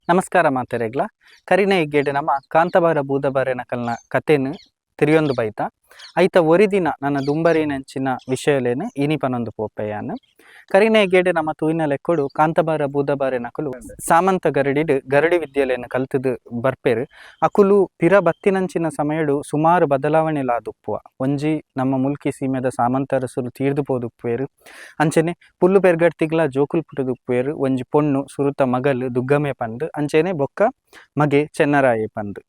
ನಮಸ್ಕಾರ ಮಾತೆರೆಗ್ಲ. ಕರಿನ ಇಗ್ಗೆಡ್ ನಮ್ಮ ಕಾಂತಬಾರ ಬೂದಬಾರೆನ ಕಲ್ನ ಕತೆನ್ ತಿರಿಯೊಂದು ಬೈತ. ಐತ ಒರಿದಿನ ನನ್ನ ದುಂಬರಿನಂಚಿನ ವಿಷಯಲೇನು ಇನಿ ಪನೊಂದು ಪೋಪೆಯಾನ್. ಕರಿನ ಇಗ್ಗೆಡ್ ನಮ್ಮ ತೂಯಿನ ಲೆಕ್ಕೊಡು ಕಾಂತಬಾರ ಬೂದಬಾರೆ ನಕುಲು ಸಾಮಂತ ಗರಡಿಡ್ ಗರಡಿ ವಿದ್ಯೆಲೇನು ಕಲ್ತದು ಬರ್ಪೆರು. ಅಕುಲು ಪಿರ ಬತ್ತಿನಂಚಿನ ಸಮಯಡು ಸುಮಾರು ಬದಲಾವಣೆಲಾದುಪ್ಪುವ. ಒಂಜಿ ನಮ್ಮ ಮುಲ್ಕಿ ಸೀಮೆದ ಸಾಮಂತರಸುರು ತೀರ್ದು ಪೋದುಪ್ಪುವೆರು. ಅಂಚನೆ ಪುಲ್ಲು ಪೆರ್ಗಡ್ತಿಗ್ಲ ಜೋಕುಲು ಪುಟ್ಟುದುಪ್ಪುವೆರು. ಒಂಜಿ ಪೊಣ್ಣು, ಸುರುತ ಮಗಲ್ ದುಗ್ಗಮೆ ಪಂದ್, ಅಂಚನೆ ಬೊಕ್ಕ ಮಗೆ ಚೆನ್ನರಾಯೆ ಪಂದ್.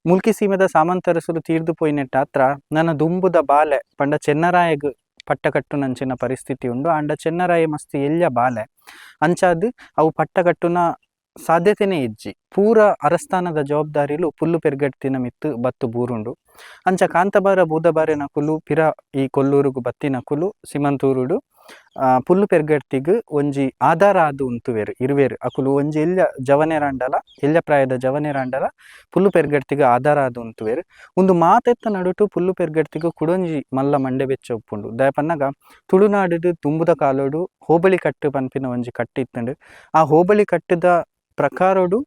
ಮುಲ್ಕಿ ಸೀಮೆದ ಸಾಮಂತರಸುರು ತೀರ್ದು ಪೋಯಿನೆಟ್ಟಾತ್ರ ನನ್ನ ದುಂಬುದ ಬಾಲೆ ಪಂಡ ಚೆನ್ನರಾಯಗ್ ಪಟ್ಟ ಕಟ್ಟುನಂಚಿನ ಪರಿಸ್ಥಿತಿ ಉಂಡು. ಆಂಡ ಚೆನ್ನರಾಯ ಮಸ್ತ್ ಎಲ್ಯ ಬಾಲೆ, ಅಂಚಾದ್ ಅವು ಪಟ್ಟ ಕಟ್ಟುನ ಸಾಧ್ಯತೆನೇ ಇಜ್ಜಿ. ಪೂರ ಅರಸ್ತಾನದ ಜವಾಬ್ದಾರಿಲು ಪುಲ್ಲು ಪೆರ್ಗಡ್ತಿನ ಮಿತ್ತು ಬತ್ತು ಬೂರುಂಡು. ಅಂಚ ಕಾಂತಬಾರ ಬೂದಬಾರೆನಕುಲು ಪಿರ ಈ ಕೊಲ್ಲೂರುಗು ಬತ್ತಿನಕುಲು ಸಿಮಂತೂರುಡು ಪುಲ್ಲು ಪೆರ್ಗಡ್ತಿಗ್ ಒಂಜಿ ಆಧಾರ ಆದ್ ಉಂತುವೆರು ಇರುವೆರು. ಅಕುಲು ಒಂಜಿ ಎಲ್ಯ ಜವನೆರಾಂಡಲ, ಎಲ್ಯ ಪ್ರಾಯದ ಜವನೆರಾಂಡಲ ಪುಲ್ಲು ಪೆರ್ಗಡ್ತಿಗ್ ಆಧಾರ ಆದ್ ಉಂತುವೆರು. ಉಂದು ಮಾತೆತ್ತ ನಡುಟು ಪುಲ್ಲು ಪೆರ್ಗಡ್ತಿಗ್ ಕುಡೊಂಜಿ ಮಲ್ಲ ಮಂಡೆ ಬೆಚ್ಚ ಉಪ್ಪುಂಡು. ದಾಯೆ ಪನ್ನಗ ತುಳುನಾಡುಡು ದುಂಬುದ ಕಾಲೊಡು ಹೋಬಳಿ ಕಟ್ಟು ಪನ್ಪಿನ ಒಂಜಿ ಕಟ್ಟು ಇತ್ತುಂಡು. ಆ ಹೋಬಳಿ ಕಟ್ಟುದ ಪ್ರಕಾರೊಡು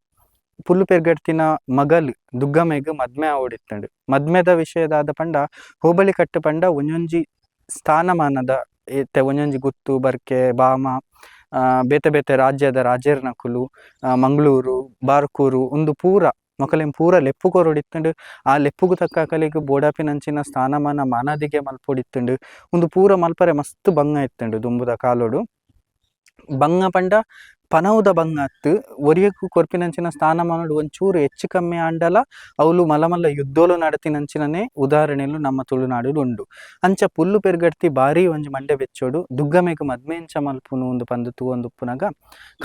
ಪುಲ್ಲು ಪೆರ್ಗಡ್ತಿನ ಮಗಲ್ ದುಗ್ಗಮೆಗ್ ಮದ್ಮೆ ಆವೊಡಿತ್ತುಂಡು. ಮದ್ಮೆದ ವಿಷಯದಾದ ಪಂಡ ಹೋಬಳಿ ಕಟ್ಟು ಪಂಡ ಒಂಜೊಂಜಿ ಸ್ಥಾನಮಾನದ ಇತ್ತೆ ಒಂಜೊಂಜಿ ಗುತ್ತು ಬರ್ಕೆ ಬಾಮ ಬೇತೆ ಬೇತೆ ರಾಜ್ಯದ ರಾಜೆರ್ನಕುಲು, ಮಂಗಳೂರು ಬಾರ್ಕೂರು ಉಂದು ಪೂರ ಮೊಕಲೆನ್ ಪೂರ ಲೆಪ್ಪು ಕೊರೊಡಿತ್ತುಂಡು. ಆ ಲೆಪ್ಪುಗು ತಕ್ಕ ಅಕಲೆಗ್ ಬೋಡಾಪಿನಂಚಿನ ಸ್ಥಾನಮಾನ ಮಾನಾದಿಗೆ ಮಲ್ಪೊಡಿತ್ತುಂಡು. ಉಂದು ಪೂರ ಮಲ್ಪರೆ ಮಸ್ತ್ ಬಂಗ ಇತ್ತುಂಡು ದುಂಬುದ ಕಾಲೊಡು. ಬಂಗ ಪಂಡ ಪನವುದ ಬಂಗ ಅತ್ತು, ಒರಿಯಗ್ ಕೊರ್ಪಿನಂಚಿನ ಸ್ಥಾನಮಾನಡು ಒಂಚೂರು ಹೆಚ್ಚು ಕಮ್ಮಿ ಆಂಡಲ ಅವುಲು ಮಲ್ಲ ಮಲ್ಲ ಯುದ್ಧೋಲು ನಡತಿನಂಚಿನನೇ ಉದಾಹರಣೆಲು ನಮ್ಮ ತುಳುನಾಡುಡು ಉಂಡು. ಅಂಚ ಪುಲ್ಲು ಪೆರ್ಗಡ್ತಿ ಬಾರಿ ಒಂಜಿ ಮಂಡೆ ಬೆಚ್ಚೋಡು ದುಗ್ಗಮೆಗ್ ಮದ್ಮೆ ಎಂಚ ಮಲ್ಪುನು ಉಂದು ಪಂದ್ ತೂವೊಂದುಪ್ಪುನಗ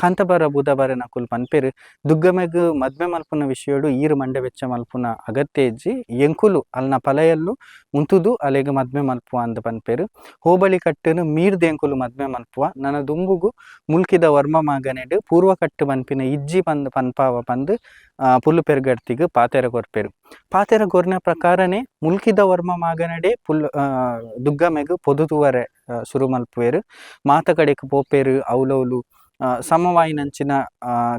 ಕಾಂತಬಾರ ಬೂದಬಾರೆನಕುಲು ಪನ್ಪೆರು, ದುಗ್ಗಮೆಗ್ ಮದ್ಮೆ ಮಲ್ಪುನ ವಿಷಯಡು ಈರು ಮಂಡೆ ಬೆಚ್ಚ ಮಲ್ಪುನ ಅಗತ್ಯ ಇಜ್ಜಿ, ಎಂಕುಲು ಅಲ್ನ ಪಲಯಲ್ಲು ಉಂತುದು ಅಲೆಗ್ ಮದ್ಮೆ ಮಲ್ಪುವ ಅಂದ್ ಪನ್ಪೆರು. ಹೋಬಳಿ ಕಟ್ಟುನು ಮೀರ್ದ್ ಎಂಕುಲು ಮದ್ಮೆ ಮಲ್ಪುವ, ನನ ದುಂಬುಗು ಮುಲ್ಕಿದ ವರ್ಮ ಮಾಗನೆಡ್ ಪೂರ್ವ ಕಟ್ಟು ಪನ್ಪಿನ ಇಜ್ಜಿ ಪಂದ್ ಪನ್ಪಾವ ಪಂದ್ ಪುಲ್ಲು ಪೆರ್ಗಡ್ತಿಗ್ ಪಾತೆರ ಕೊರ್ಪೆರು. ಪಾತೆರ ಕೊರ್ನ ಪ್ರಕಾರನೇ ಮುಲ್ಕಿದ ವರ್ಮ ಮಾಗನಡೆ ಪುಲ್ಲು ದುಗ್ಗಮೆಗ್ ಪೊದು ತೂವರೆ ಸುರು ಮಲ್ಪುವೆರು. ಮಾತ ಕಡೆಕ್ ಪೋಪೆರು, ಅವ್ಲವ್ಲು ಸಮವಾಯಿನಂಚಿನ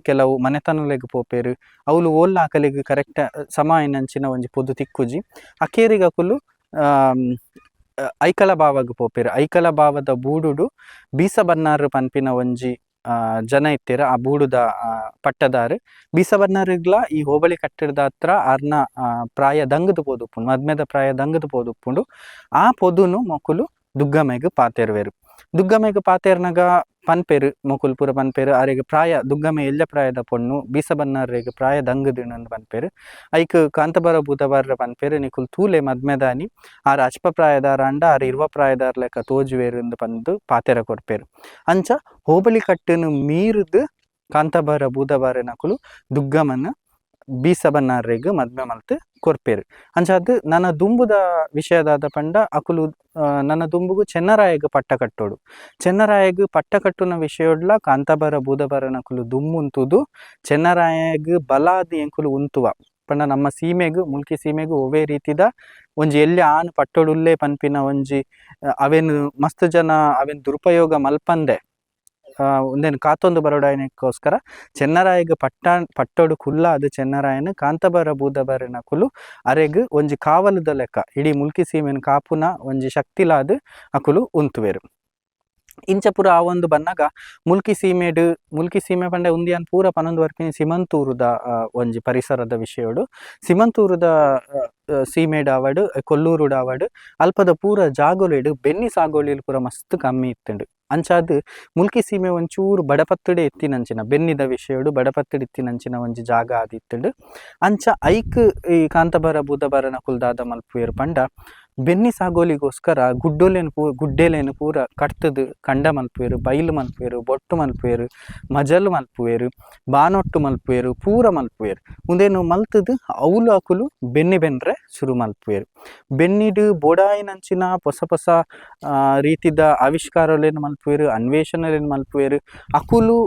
ಕೆಲವು ಮನೆತನಲೆಗ್ ಪೋಪೆರು. ಅವ್ಲು ಓಲ್ಲ ಅಕಲೆಗ್ ಕರೆಕ್ಟ್ ಸಮ ಆಯಿನಂಚಿನ ಒಂಜಿ ಪೊದು ತಿಕ್ಕುಜಿ. ಅಕೇರಿಗ್ ಅಕುಲು ಐಕಳ ಬಾವಗ್ ಪೋಪೆರು. ಐಕಳ ಬಾವದ ಬೂಡುಡು ಬೀಸ ಬನ್ನಾರು ಪನ್ಪಿನ ಒಂಜಿ ಜನ ಇತ್ತೆರ್. ಆ ಬೂಡುದ ಪಟ್ಟದಾರು ಬೀಸ ಬನ್ನಾರುಗ್ಲಾ ಈ ಹೋಬಳಿ ಕಟ್ಟಡದ ಹತ್ರ ಅರ್ನ ಪ್ರಾಯ ದಂಗದು ಪೋದುಪ್ಪುಂಡು, ಮದ್ಮೆದ ಪ್ರಾಯ ದಂಗದು ಪೋದುಪ್ಪುಂಡು. ಆ ಪೊದುನು ಮೊಕುಲು ದುಗ್ಗಮೆಗ್ ಪಾತೆರುವೆರು. ದುಗ್ಗಮೆಗ್ ಪಾತೆರ್ನಗ ಪನ್ಪೆರು ಮೊಕುಲು ಪೂರ ಪನ್ಪೆರು, ಅರೆಗ್ ಪ್ರಾಯ ದುಗ್ಗಮೆ ಎಲ್ಯ ಪ್ರಾಯದ ಪೊಣ್ಣು, ಬೀಸ ಬನ್ನಾರೆಗ್ ಪ್ರಾಯ ದಂಗದಿಣಂದ್ ಪನ್ಪೆರು. ಐಕ್ ಕಾಂತಬಾರ ಬೂದಬಾರ ಪನ್ಪೆರು, ನಿಕುಲು ತೂಲೆ ಮದ್ಮೆದಾನಿ ಆರ್ ಅಚ್ಪ ಪ್ರಾಯದಾರ ಅಂಡ ಆರ್ ಇರ್ವ ಪ್ರಾಯದಾರ್ ಲೆಕ್ಕ ತೋಜುವೆರು ಇಂದ್ ಪಂದ್ ಪಾತೆರ ಕೊರ್ಪೆರು. ಅಂಚ ಹೋಬಳಿ ಕಟ್ಟುನು ಮೀರ್ದ್ ಕಾಂತಬಾರ ಬೂದಬಾರೆನಕುಲು ದುಗ್ಗಮನ್ ಬೀಸ ಬನ್ನಾರೆಗ್ ಮದ್ಮೆ ಮಲ್ತ್ ಕೊರ್ಪೆರು. ಅಂಚಾದ್ ನನ ದುಂಬುದ ವಿಷಯದಾದ ಪಂಡ ಅಕುಲು ನನ ದುಂಬುಗು ಚೆನ್ನರಾಯಗ್ ಪಟ್ಟ ಕಟ್ಟೋಡು. ಚೆನ್ನರಾಯಗ್ ಪಟ್ಟ ಕಟ್ಟುನ ವಿಷಯೊಡ್ಲ ಕಾಂತಬಾರ ಬೂದಬಾರನಕುಲು ದುಂಬುಂತುದು ಚೆನ್ನರಾಯಗ್ ಬಲಾದ್ ಎಂಕುಲು ಉಂತುವ ಪಂಡ ನಮ್ಮ ಸೀಮೆಗ್ ಮುಲ್ಕಿ ಸೀಮೆಗ್ ಒವ್ವೇ ರೀತಿದ ಒಂಜಿ ಎಲ್ಯ ಆನ್ ಪಟ್ಟೊಡುಲ್ಲೆ ಪನ್ಪಿನ ಒಂಜಿ ಅವೆನ್ ಮಸ್ತ್ ಜನ ಅವೆನ್ ದುರುಪಯೋಗ ಮಲ್ಪಂದೆ ಉಂದೆನ್ ಕಾತೊಂದು ಬರೋಡಾಯನಕ್ಕೋಸ್ಕರ ಚೆನ್ನರಾಯಗ್ ಪಟ್ಟ ಪಟ್ಟೊಡು ಕುಲ್ಲಾದ್ ಚೆನ್ನರಾಯನ್ ಕಾಂತಬಾರ ಬೂದಬಾರನಕುಲು ಅರೆಗ್ ಒಂಜಿ ಕಾವಲುದ ಲೆಕ್ಕ ಇಡೀ ಮುಲ್ಕಿ ಸೀಮೆನ್ ಕಾಪುನ ಒಂಜಿ ಶಕ್ತಿಲಾದ್ ಅಕುಲು ಉಂತುವೆರು. ಇಂಚ ಪೂರ ಆವೊಂದು ಬನ್ನಗ ಮುಲ್ಕಿ ಸೀಮೆಡ್, ಮುಲ್ಕಿ ಸೀಮೆ ಪಂಡ ಉಂದಿಯನ್ ಪೂರ ಪನೊಂದು ಬರ್ಪಿನಿ ಸಿಮಂತೂರುದ ಒಂಜಿ ಪರಿಸರದ ವಿಷಯಡು. ಸಿಮಂತೂರುದ ಸೀಮೆಡಾವಡ್ ಕೊಲ್ಲೂರುಡಾವಡ್ ಅಲ್ಪದ ಪೂರ ಜಾಗೊಲೆಡ್ ಬೆನ್ನಿ ಸಾಗೋಳಿಲು ಪೂರ ಮಸ್ತ್ ಕಮ್ಮಿ ಇತ್ತುಂಡು. ಅಂಚಾದ್ ಮುಲ್ಕಿ ಸೀಮೆ ಒಂಚೂರು ಬಡಪತ್ತುಡೆ ಇತ್ತಿನಂಚಿನ, ಬೆನ್ನಿದ ವಿಷಯಡು ಬಡಪತ್ತುಡೆ ಇತ್ತಿನಂಚಿನ ಒಂಜಿ ಜಾಗ ಆದಿತ್ತುಂಡು. ಅಂಚ ಐಕ್ ಈ ಕಾಂತಬಾರ ಬೂದಬಾರನಕುಲು ದಾದ ಮಲ್ಪುವೆರು ಪಂಡ ಬೆನ್ನಿ ಸಾಗೋಲಿಗೋಸ್ಕರ ಗುಡ್ಡೋಲೆನ್ ಪೂ ಗುಡ್ಡೆಲೆನ್ ಪೂರ ಕಟ್ತುದು ಕಂಡ ಮಲ್ಪುವೆರು, ಬೈಲು ಮಲ್ಪುವೆರು, ಬೊಟ್ಟು ಮಲ್ಪುವೆರು, ಮಜಲು ಮಲ್ಪುವೆರು, ಬಾನೊಟ್ಟು ಮಲ್ಪುವೆರು, ಪೂರ ಮಲ್ಪುವೆರು. ಉಂದೆನ್ ಮಲ್ತುದು ಅವ್ಲು ಅಕುಲು ಬೆನ್ನಿ ಬೆನ್ರೆ ಸುರು ಮಲ್ಪುವೆರು. ಬೆನ್ನಿಡ್ ಬೋಡಾಯಿನಂಚಿನ ಪೊಸ ಪೊಸ ರೀತಿದ ಆವಿಷ್ಕಾರಲೆನ್ ಮಲ್ಪುವೆರು, ಅನ್ವೇಷಣೆಲೆನ್ ಮಲ್ಪುವೆರು. ಅಕುಲು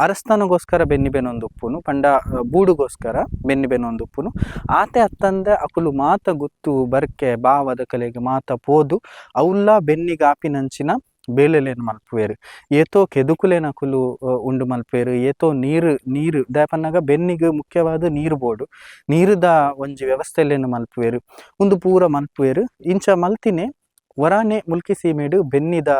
ಅರಸ್ತಾನಗೋಸ್ಕರ ಬೆನ್ನಿ ಬೆನೊಂದುಪ್ಪುನು ಪಂಡ ಬೂಡುಗೋಸ್ಕರ ಬೆನ್ನಿ ಬೆನೊಂದುಪ್ಪುನು. ಆತೆ ಅತ್ತಂದೆ ಅಕುಲು ಮಾತ ಗುತ್ತು ಬರ್ಕೆ ಬಾವದ ಕಲೆಗ್ ಮಾತ ಪೋದು ಅವ್ಲ ಬೆನ್ನಿಗಾಪಿನಂಚಿನ ಬೇಲೆಲೆನ್ ಮಲ್ಪುವೆರ್. ಏತೋ ಕೆದುಕುಲೆನ್ ಅಕುಲು ಉಂಡು ಮಲ್ಪುವೆರ್. ಏತೋ ನೀರು ನೀರು ದಾಯೆ ಪನ್ನಗ ಬೆನ್ನಿಗ್ ಮುಖ್ಯವಾದ್ ನೀರು ಬೋಡು. ನೀರುದ ಒಂಜಿ ವ್ಯವಸ್ಥೆಲೆನ್ ಮಲ್ಪುವೆರ್. ಉಂದು ಪೂರ ಮಲ್ಪುವೆರ್. ಇಂಚ ಮಲ್ತಿನೆ ಒರಾನೆ ಮುಲ್ಕಿ ಸೀಮೆಡ್ ಬೆನ್ನಿದ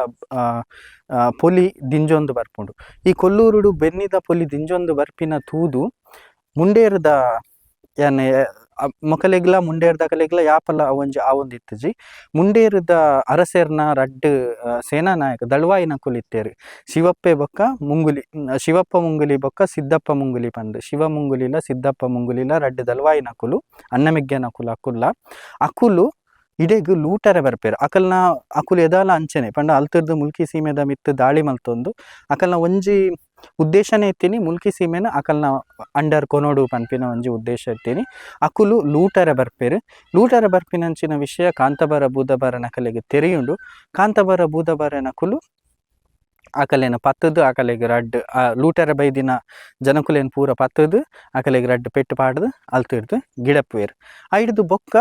ಪೊಲಿ ದಿಂಜೊಂದು ಬರ್ಪುಂಡು. ಈ ಕೊಲ್ಲೂರುಡು ಬೆನ್ನಿದ ಪೊಲಿ ದಿಂಜೊಂದು ಬರ್ಪಿನ ತೂದು ಮುಂಡೇರ್ದ ಯಾನ್ ಮೊಕಲೆಗ್ಲ ಮುಂಡೇರ್ದಕಲೆಗ್ಲ ಯಾಪಲ ಒಂಜಿ ಆವೊಂದಿತ್ತಿಜಿ. ಮುಂಡೇರ್ದ ಅರಸೆರ್ನ ರಡ್ಡ್ ಸೇನಾ ನಾಯಕ ದಳ್ವಾಯಿನಕುಲು ಇತ್ತೆರ್. ಶಿವಪ್ಪೆ ಬೊಕ್ಕ ಮುಂಗುಲಿ, ಶಿವಪ್ಪ ಮುಂಗುಲಿ ಬೊಕ್ಕ ಸಿದ್ದಪ್ಪ ಮುಂಗುಲಿ ಪಂದ್. ಶಿವ ಮುಂಗುಲಿಲ ಸಿದ್ದಪ್ಪ ಮುಂಗುಲಿಲ ರಡ್ಡ್ ದಳ್ವಾಯಿನಕುಲು, ಅಣ್ಣಮೆಗ್ಗನಕುಲು ಅಕುಲ್ಲ. ಅಕುಲು ಇಡೆಗ್ ಲೂಟರೆ ಬರ್ಪೆರ್. ಅಕಲ್ನ ಅಕುಲು ಎದಾಲ ಅಂಚನೆ ಪಂಡ ಅಲ್ತುರ್ದು ಮುಲ್ಕಿ ಸೀಮೆದ ಮಿತ್ತ್ ದಾಳಿ ಮಲ್ತೊಂದು ಅಕಲ್ನ ಒಂಜಿ ಉದ್ದೇಶನೇ ಇತ್ತಿನಿ ಮುಲ್ಕಿ ಸೀಮೆನ್ ಅಕಲ್ನ ಅಂಡರ್ ಕೊನೊಡು ಪನ್ಪಿನ ಒಂಜಿ ಉದ್ದೇಶ ಇತ್ತಿನಿ. ಅಕುಲು ಲೂಟರೆ ಬರ್ಪೆರ್. ಲೂಟರೆ ಬರ್ಪಿನಂಚಿನ ವಿಷಯ ಕಾಂತಬಾರ ಬೂದಬಾರನಕಲೆಗ್ ತೆರಿಯುಂಡು. ಕಾಂತಬಾರ ಬೂದಬಾರನಕುಲು ಅಕಲೆನ್ ಪತ್ತುದು ಅಕಲೆಗ್ ರಡ್ಡ್ ಲೂಟರೆ ಬೈದಿನ ಜನಕುಲೆನ್ ಪೂರ ಪತ್ತುದು ಅಕಲೆಗ್ ರಡ್ಡ್ ಪೆಟ್ಟ್ ಪಾಡ್ದ್ ಅಲ್ತಿರ್ದ್ ಗಿಡಪುವೆರ್. ಐಡ್ದ್ ಬೊಕ್ಕ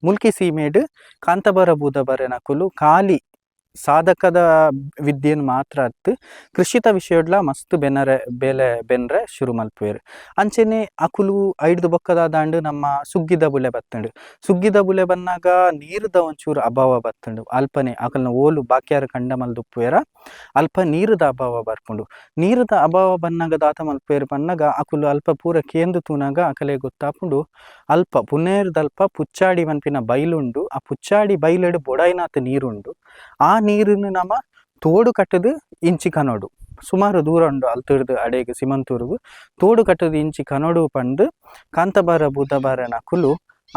ಮುಲ್ಕಿ ಸೀಮೆಡ್ ಕಾಂತಬಾರ ಬೂದಬಾರನಕುಲು ಕಾಲಿ ಸಾಧಕದ ವಿದ್ಯೆನ್ ಮಾತ್ರ ಅತ್ತ್ ಕೃಷಿತ ವಿಷಯಡ್ಲ ಮಸ್ತ್ ಬೆನರೆ ಬೇಲೆ ಬೆನ್ರೆ ಶುರು ಮಲ್ಪುವೆರ್. ಅಂಚೆನೆ ಅಕುಲು ಐಡ್ದ್ ಬೊಕ್ಕ ದಾದಾಂಡ್ ನಮ್ಮ ಸುಗ್ಗಿದ ಬುಲೆ ಬತ್ತ್ಂಡ್. ಸುಗ್ಗಿದ ಬುಲೆ ಬನ್ನಗ ನೀರ್ದ ಒಂಚೂರು ಅಭಾವ ಬತ್ತ್ಂಡ್. ಅಲ್ಪನೆ ಅಕಲ್ನ ಓಲು ಬಾಕ್ಯಾರ್ ಕಂಡ ಮಲ್ದುಪ್ಪುವೆರ ಅಲ್ಪ ನೀರುದ ಅಭಾವ ಬರ್ಪುಂಡು. ನೀರುದ ಅಭಾವ ಬನ್ನಗ ದಾದ ಮಲ್ಪುವೆರ್ ಪನ್ನಗ ಅಕುಲು ಅಲ್ಪ ಪೂರ ಕೇಂದ್ ತೂನಗ ಅಕಲೆಗ್ ಗೊತ್ತಾಪುಂಡು ಅಲ್ಪ ಪುನೇರ್ದಲ್ಪ ಪುಚ್ಚಾಡಿ ಪನ್ಪಿನ ಬೈಲುಂಡು. ಆ ಪುಚ್ಚಾಡಿ ಬೈಲುಡು ಬೊಡಾಯಿನಾತ್ ನೀರುಂಡು. ಆ ನೀರುನು ನಮ ತೋಡು ಕಟ್ಟುದು ಇಂಚಿ ಕನೊಡು. ಸುಮಾರು ದೂರ ಉಂಡು ಅಲ್ತುರ್ದು ಅಡೆಗ್ ಸಿಮಂತೂರುಗು. ತೋಡು ಕಟ್ಟುದು ಇಂಚಿ ಕನೊಡು ಪಂದ್ ಕಾಂತಬಾರ ಬೂದಬಾರನಕುಲು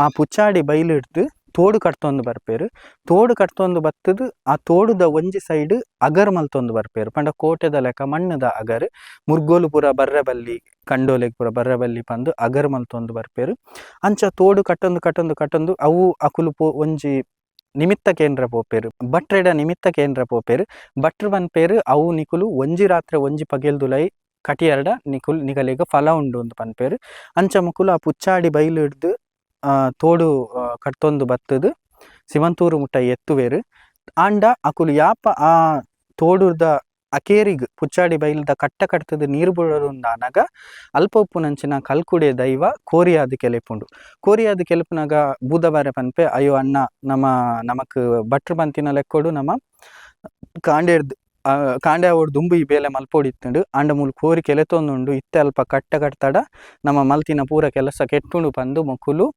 ಆ ಪುಚ್ಚಾಡಿ ಬೈಲುಡ್ದು ತೋಡು ಕಟ್ಟೊಂದು ಬರ್ಪೆರ್. ತೋಡು ಕಟ್ಟೊಂದು ಬತ್ತುದು ಆ ತೋಡುದ ಒಂಜಿ ಸೈಡ್ ಅಗರ್ ಮಲ್ತೊಂದು ಬರ್ಪೆರ್. ಪಂಡ ಕೋಟೆದ ಲೆಕ ಮಣ್ಣುದ ಅಗರ್. ಮುರ್ಗೋಲು ಪೂರ ಬರ್ರೆ ಬಲ್ಲಿ ಕಂಡೋಲೆಗ್ ಪೂರ ಬರ್ರೆ ಬಲ್ಲಿ ಪಂದ್ ಅಗರ್ ಮಲ್ತೊಂದು ಬರ್ಪೆರ್. ಅಂಚ ತೋಡು ಕಟ್ಟೊಂದು ಕಟ್ಟೊಂದು ಕಟ್ಟೊಂದು ಅವು ಅಕುಲು ಪೋ ಒಂಜಿ ನಿಮಿತ್ತ ಕೇಂದ್ರ ಪೋಪೆರ್. ಭಟ್ರೆಡ ನಿಮಿತ್ತ ಕೇಂದ್ರ ಪೋಪೆರ್. ಭಟ್ರು ಪನ್ಪೆರ್ ಅವು ನಿಕುಲು ಒಂಜಿ ರಾತ್ರೆ ಒಂಜಿ ಪಗೆಲ್ದುಲೈ ಕಟಿಯರ್ಡ ನಿಕುಲು ನಿಕಲೆಗ್ ಫಲ ಉಂಡು ಅಂದ್ ಪನ್ಪೆರ್. ಅಂಚ ಮೊಕುಲು ಆ ಪುಚ್ಚಾಡಿ ಬೈಲುಡ್ದು ತೋಡು ಕಟ್ಟೊಂದು ಬತ್ತುದು ಸಿಮಂತೂರು ಮುಟ್ಟ ಎತ್ತುವೆರ್. ಆಂಡ ಅಕುಲು ಯಾಪ ಆ ತೋಡುದ ಅಕೇರಿಗ್ ಪುಚ್ಚಾಡಿ ಬೈಲ್ದ ಕಟ್ಟ ಕಟ್ತುದು ನೀರು ಬುಡೊಂದಾನಗ ಅಲ್ಪ ಉಪ್ಪುನಂಚಿನ ಕಲ್ಕುಡೆ ದೈವ ಕೋರಿಯಾದ್ ಕೆಲೆಪುಂಡು. ಕೋರಿಯಾದ್ ಕೆಲೆಪುನಗ ಬೂದಬಾರೆ ಪನ್ಪೆ ಅಯ್ಯೋ ಅಣ್ಣ ನಮ ನಮಕ್ ಭಟ್ರು ಪಂತಿನ ಲೆಕ್ಕೊಡು ನಮ ಕಾಂಡೆರ್ದ್ ಕಾಂಡೆ ಆವೊಡು ದುಂಬು ಈ ಬೇಲೆ ಮಲ್ಪೊಡಿತ್ತುಂಡು. ಆಂಡ ಮೂಲು ಕೋರಿ ಕೆಲೆತೊಂದುಂಡು ಇತ್ತೆ ಅಲ್ಪ ಕಟ್ಟ ಕಟ್ತಡ ನಮ ಮಲ್ತಿನ ಪೂರ ಕೆಲಸ ಕೆಟ್ಟುಂಡು ಪಂದ್ ಮೊಕುಲು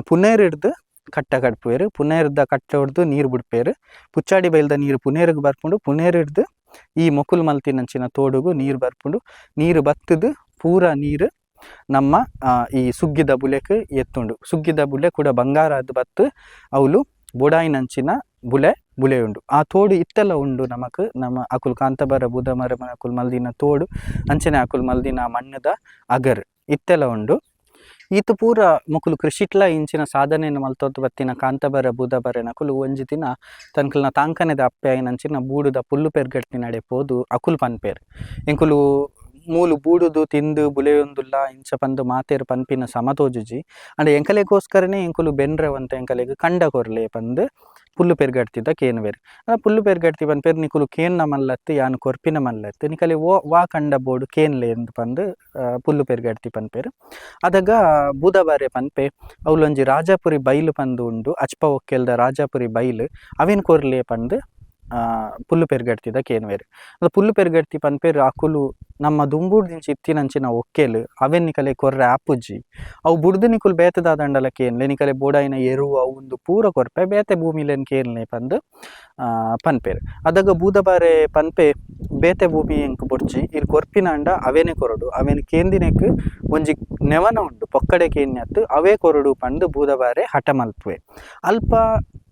ಪುನೇರಿಡ್ದ್ ಕಟ್ಟ ಕಡ್ಪುವೆರ್. ಪುನೇರ್ದ ಕಟ್ಟೊಡ್ದು ನೀರು ಬುಡ್ಪೆರ್. ಪುಚ್ಚಾಡಿ ಬೈಲ್ದ ನೀರು ಪುನೇರುಗ್ ಬರ್ಪುಂಡು. ಪುನೇರಿಡ್ದ್ ಈ ಮೊಕುಲು ಮಲ್ತಿನಂಚಿನ ತೋಡುಗು ನೀರು ಬರ್ಪುಂಡು. ನೀರು ಬತ್ತುದು ಪೂರ ನೀರು ನಮ್ಮ ಈ ಸುಗ್ಗಿದ ಬುಲೆಕ್ ಎತ್ತುಂಡು. ಸುಗ್ಗಿದ ಬುಲೆ ಕೂಡ ಬಂಗಾರಾದ್ ಬತ್ತು ಅವುಲು ಬೊಡಾಯಿನಂಚಿನ ಬುಲೆ ಬುಲೆಯುಂಡು. ಆ ತೋಡು ಇತ್ತೆಲ ಉಂಡು ನಮಕ್. ನಮ ಅಕುಲು ಕಾಂತಬಾರ ಬೂದಮರ ಅಕುಲು ಮಲ್ದಿನ ತೋಡು ಅಂಚನೆ ಅಕುಲು ಮಲ್ದಿನ ಮಣ್ಣುದ ಅಗರ್ ಇತ್ತೆಲ ಉಂಡು. ಈತ್ ಪೂರ ಮೊಕುಲು ಕೃಷಿಟ್ಲ ಇಂಚಿನ ಸಾಧನೆನ್ ಮಲ್ತೊಂದು ಬತ್ತಿನ ಕಾಂತಬಾರ ಬೂದಬಾರನಕುಲು ಒಂಜಿ ದಿನ ತನ್ಕಲ್ನ ತಾಂಕನೆದ ಅಪ್ಪೆ ಆಯಿನಂಚಿನ ಬೂಡುದ ಪುಲ್ಲು ಪೆರ್ಗಡ್ತಿನಡೆ ಪೋದು ಅಕುಲು ಪನ್ಪೆರ್ ಎಂಕುಲು ಮೂಲು ಬೂಡುದು ತಿಂದು ಬುಲೆಯೊಂದುಲ್ಲ ಇಂಚ ಪಂದ್ ಮಾತೆರ್ ಪನ್ಪಿನ ಸಮ ತೋಜುಜಿ. ಆಂಡ ಎಂಕಲೆಗೋಸ್ಕರನೇ ಎಂಕುಲು ಬೆನ್ರೆ ಒಂತೆ ಎಂಕಲೆಗ್ ಕಂಡ ಕೊರ್ಲೆ ಪಂದ್ ಪುಲ್ಲು ಪೆರ್ಗಡ್ತಿದ ಕೇನುವೆರ್. ಪುಲ್ಲು ಪೆರ್ಗಡ್ತಿ ಪನ್ಪೆರ್ ನಿಕುಲು ಕೇನ್ನ ಮಲ್ಲತ್ತ್ ಯಾನ್ ಕೊರ್ಪಿನ ಮಲ್ಲತ್ತ್ ನಿಕಲೆ ಓ ವಾ ಕಂಡ ಬೋಡು ಕೇನ್ಲೆ ಅಂದ್ ಪಂದ್ ಪುಲ್ಲು ಪೆರ್ಗಡ್ತಿ ಪನ್ಪೆರ್. ಅದಗ ಬೂದಬಾರೆ ಪನ್ಪೆ ಅವ್ಲೊಂಜಿ ರಾಜಾಪುರಿ ಬೈಲ್ ಪಂದ್ ಉಂಡು ಅಚ್ಪ ಒಕ್ಕೆಲ್ದ ರಾಜಾಪುರಿ ಬೈಲ್ ಅವೆನ್ ಕೊರ್ಲೆ ಪಂದ್ ಪುಲ್ಲು ಪೆರ್ಗಡ್ತಿದ ಕೇನುವೆರ್. ಪುಲ್ಲು ಪೆರ್ಗಡ್ತಿ ಪನ್ಪೆರ್ ಅಕುಲು ನಮ್ಮ ದುಂಬುಡ್ದಿಂಚಿ ಇತ್ತಿನಂಚಿನ ಒಕ್ಕೆಲ್ ಅವೆನ್ ನಿಕಲೆ ಕೊರ್ರೆ ಆಪುಜಿ. ಅವು ಬುಡ್ದು ನಿಕುಲು ಬೇತೆ ದಾದಂಡಲ ಕೇನ್ಲೆ ನಿಕಲೆ ಬೋಡಾಯಿನ ಎರು ಅವು ಉಂದು ಪೂರ ಕೊರ್ಪೆ ಬೇತೆ ಭೂಮಿಲೆನ್ ಕೇನ್ಲೆ ಪಂದ್ ಪನ್ಪೆರ್. ಅದಗ ಬೂದಬಾರೆ ಪನ್ಪೆ ಬೇತೆ ಭೂಮಿ ಎಂಕ್ ಬೊಡ್ಚಿ ಇರ್ ಕೊರ್ಪಿನಾಂಡ ಅವೆನೆ ಕೊರೊಡು ಅವೆನ್ ಕೇಂದಿನೆಕ್ ಒಂಜಿ ನೆವನ ಉಂಡು ಪೊಕ್ಕಡೆ ಕೇನ್ಯತ್ ಅವೇ ಕೊರೊಡು ಪಂದ್ ಬೂದಬಾರೆ ಹಠ ಮಲ್ಪುವೆ. ಅಲ್ಪ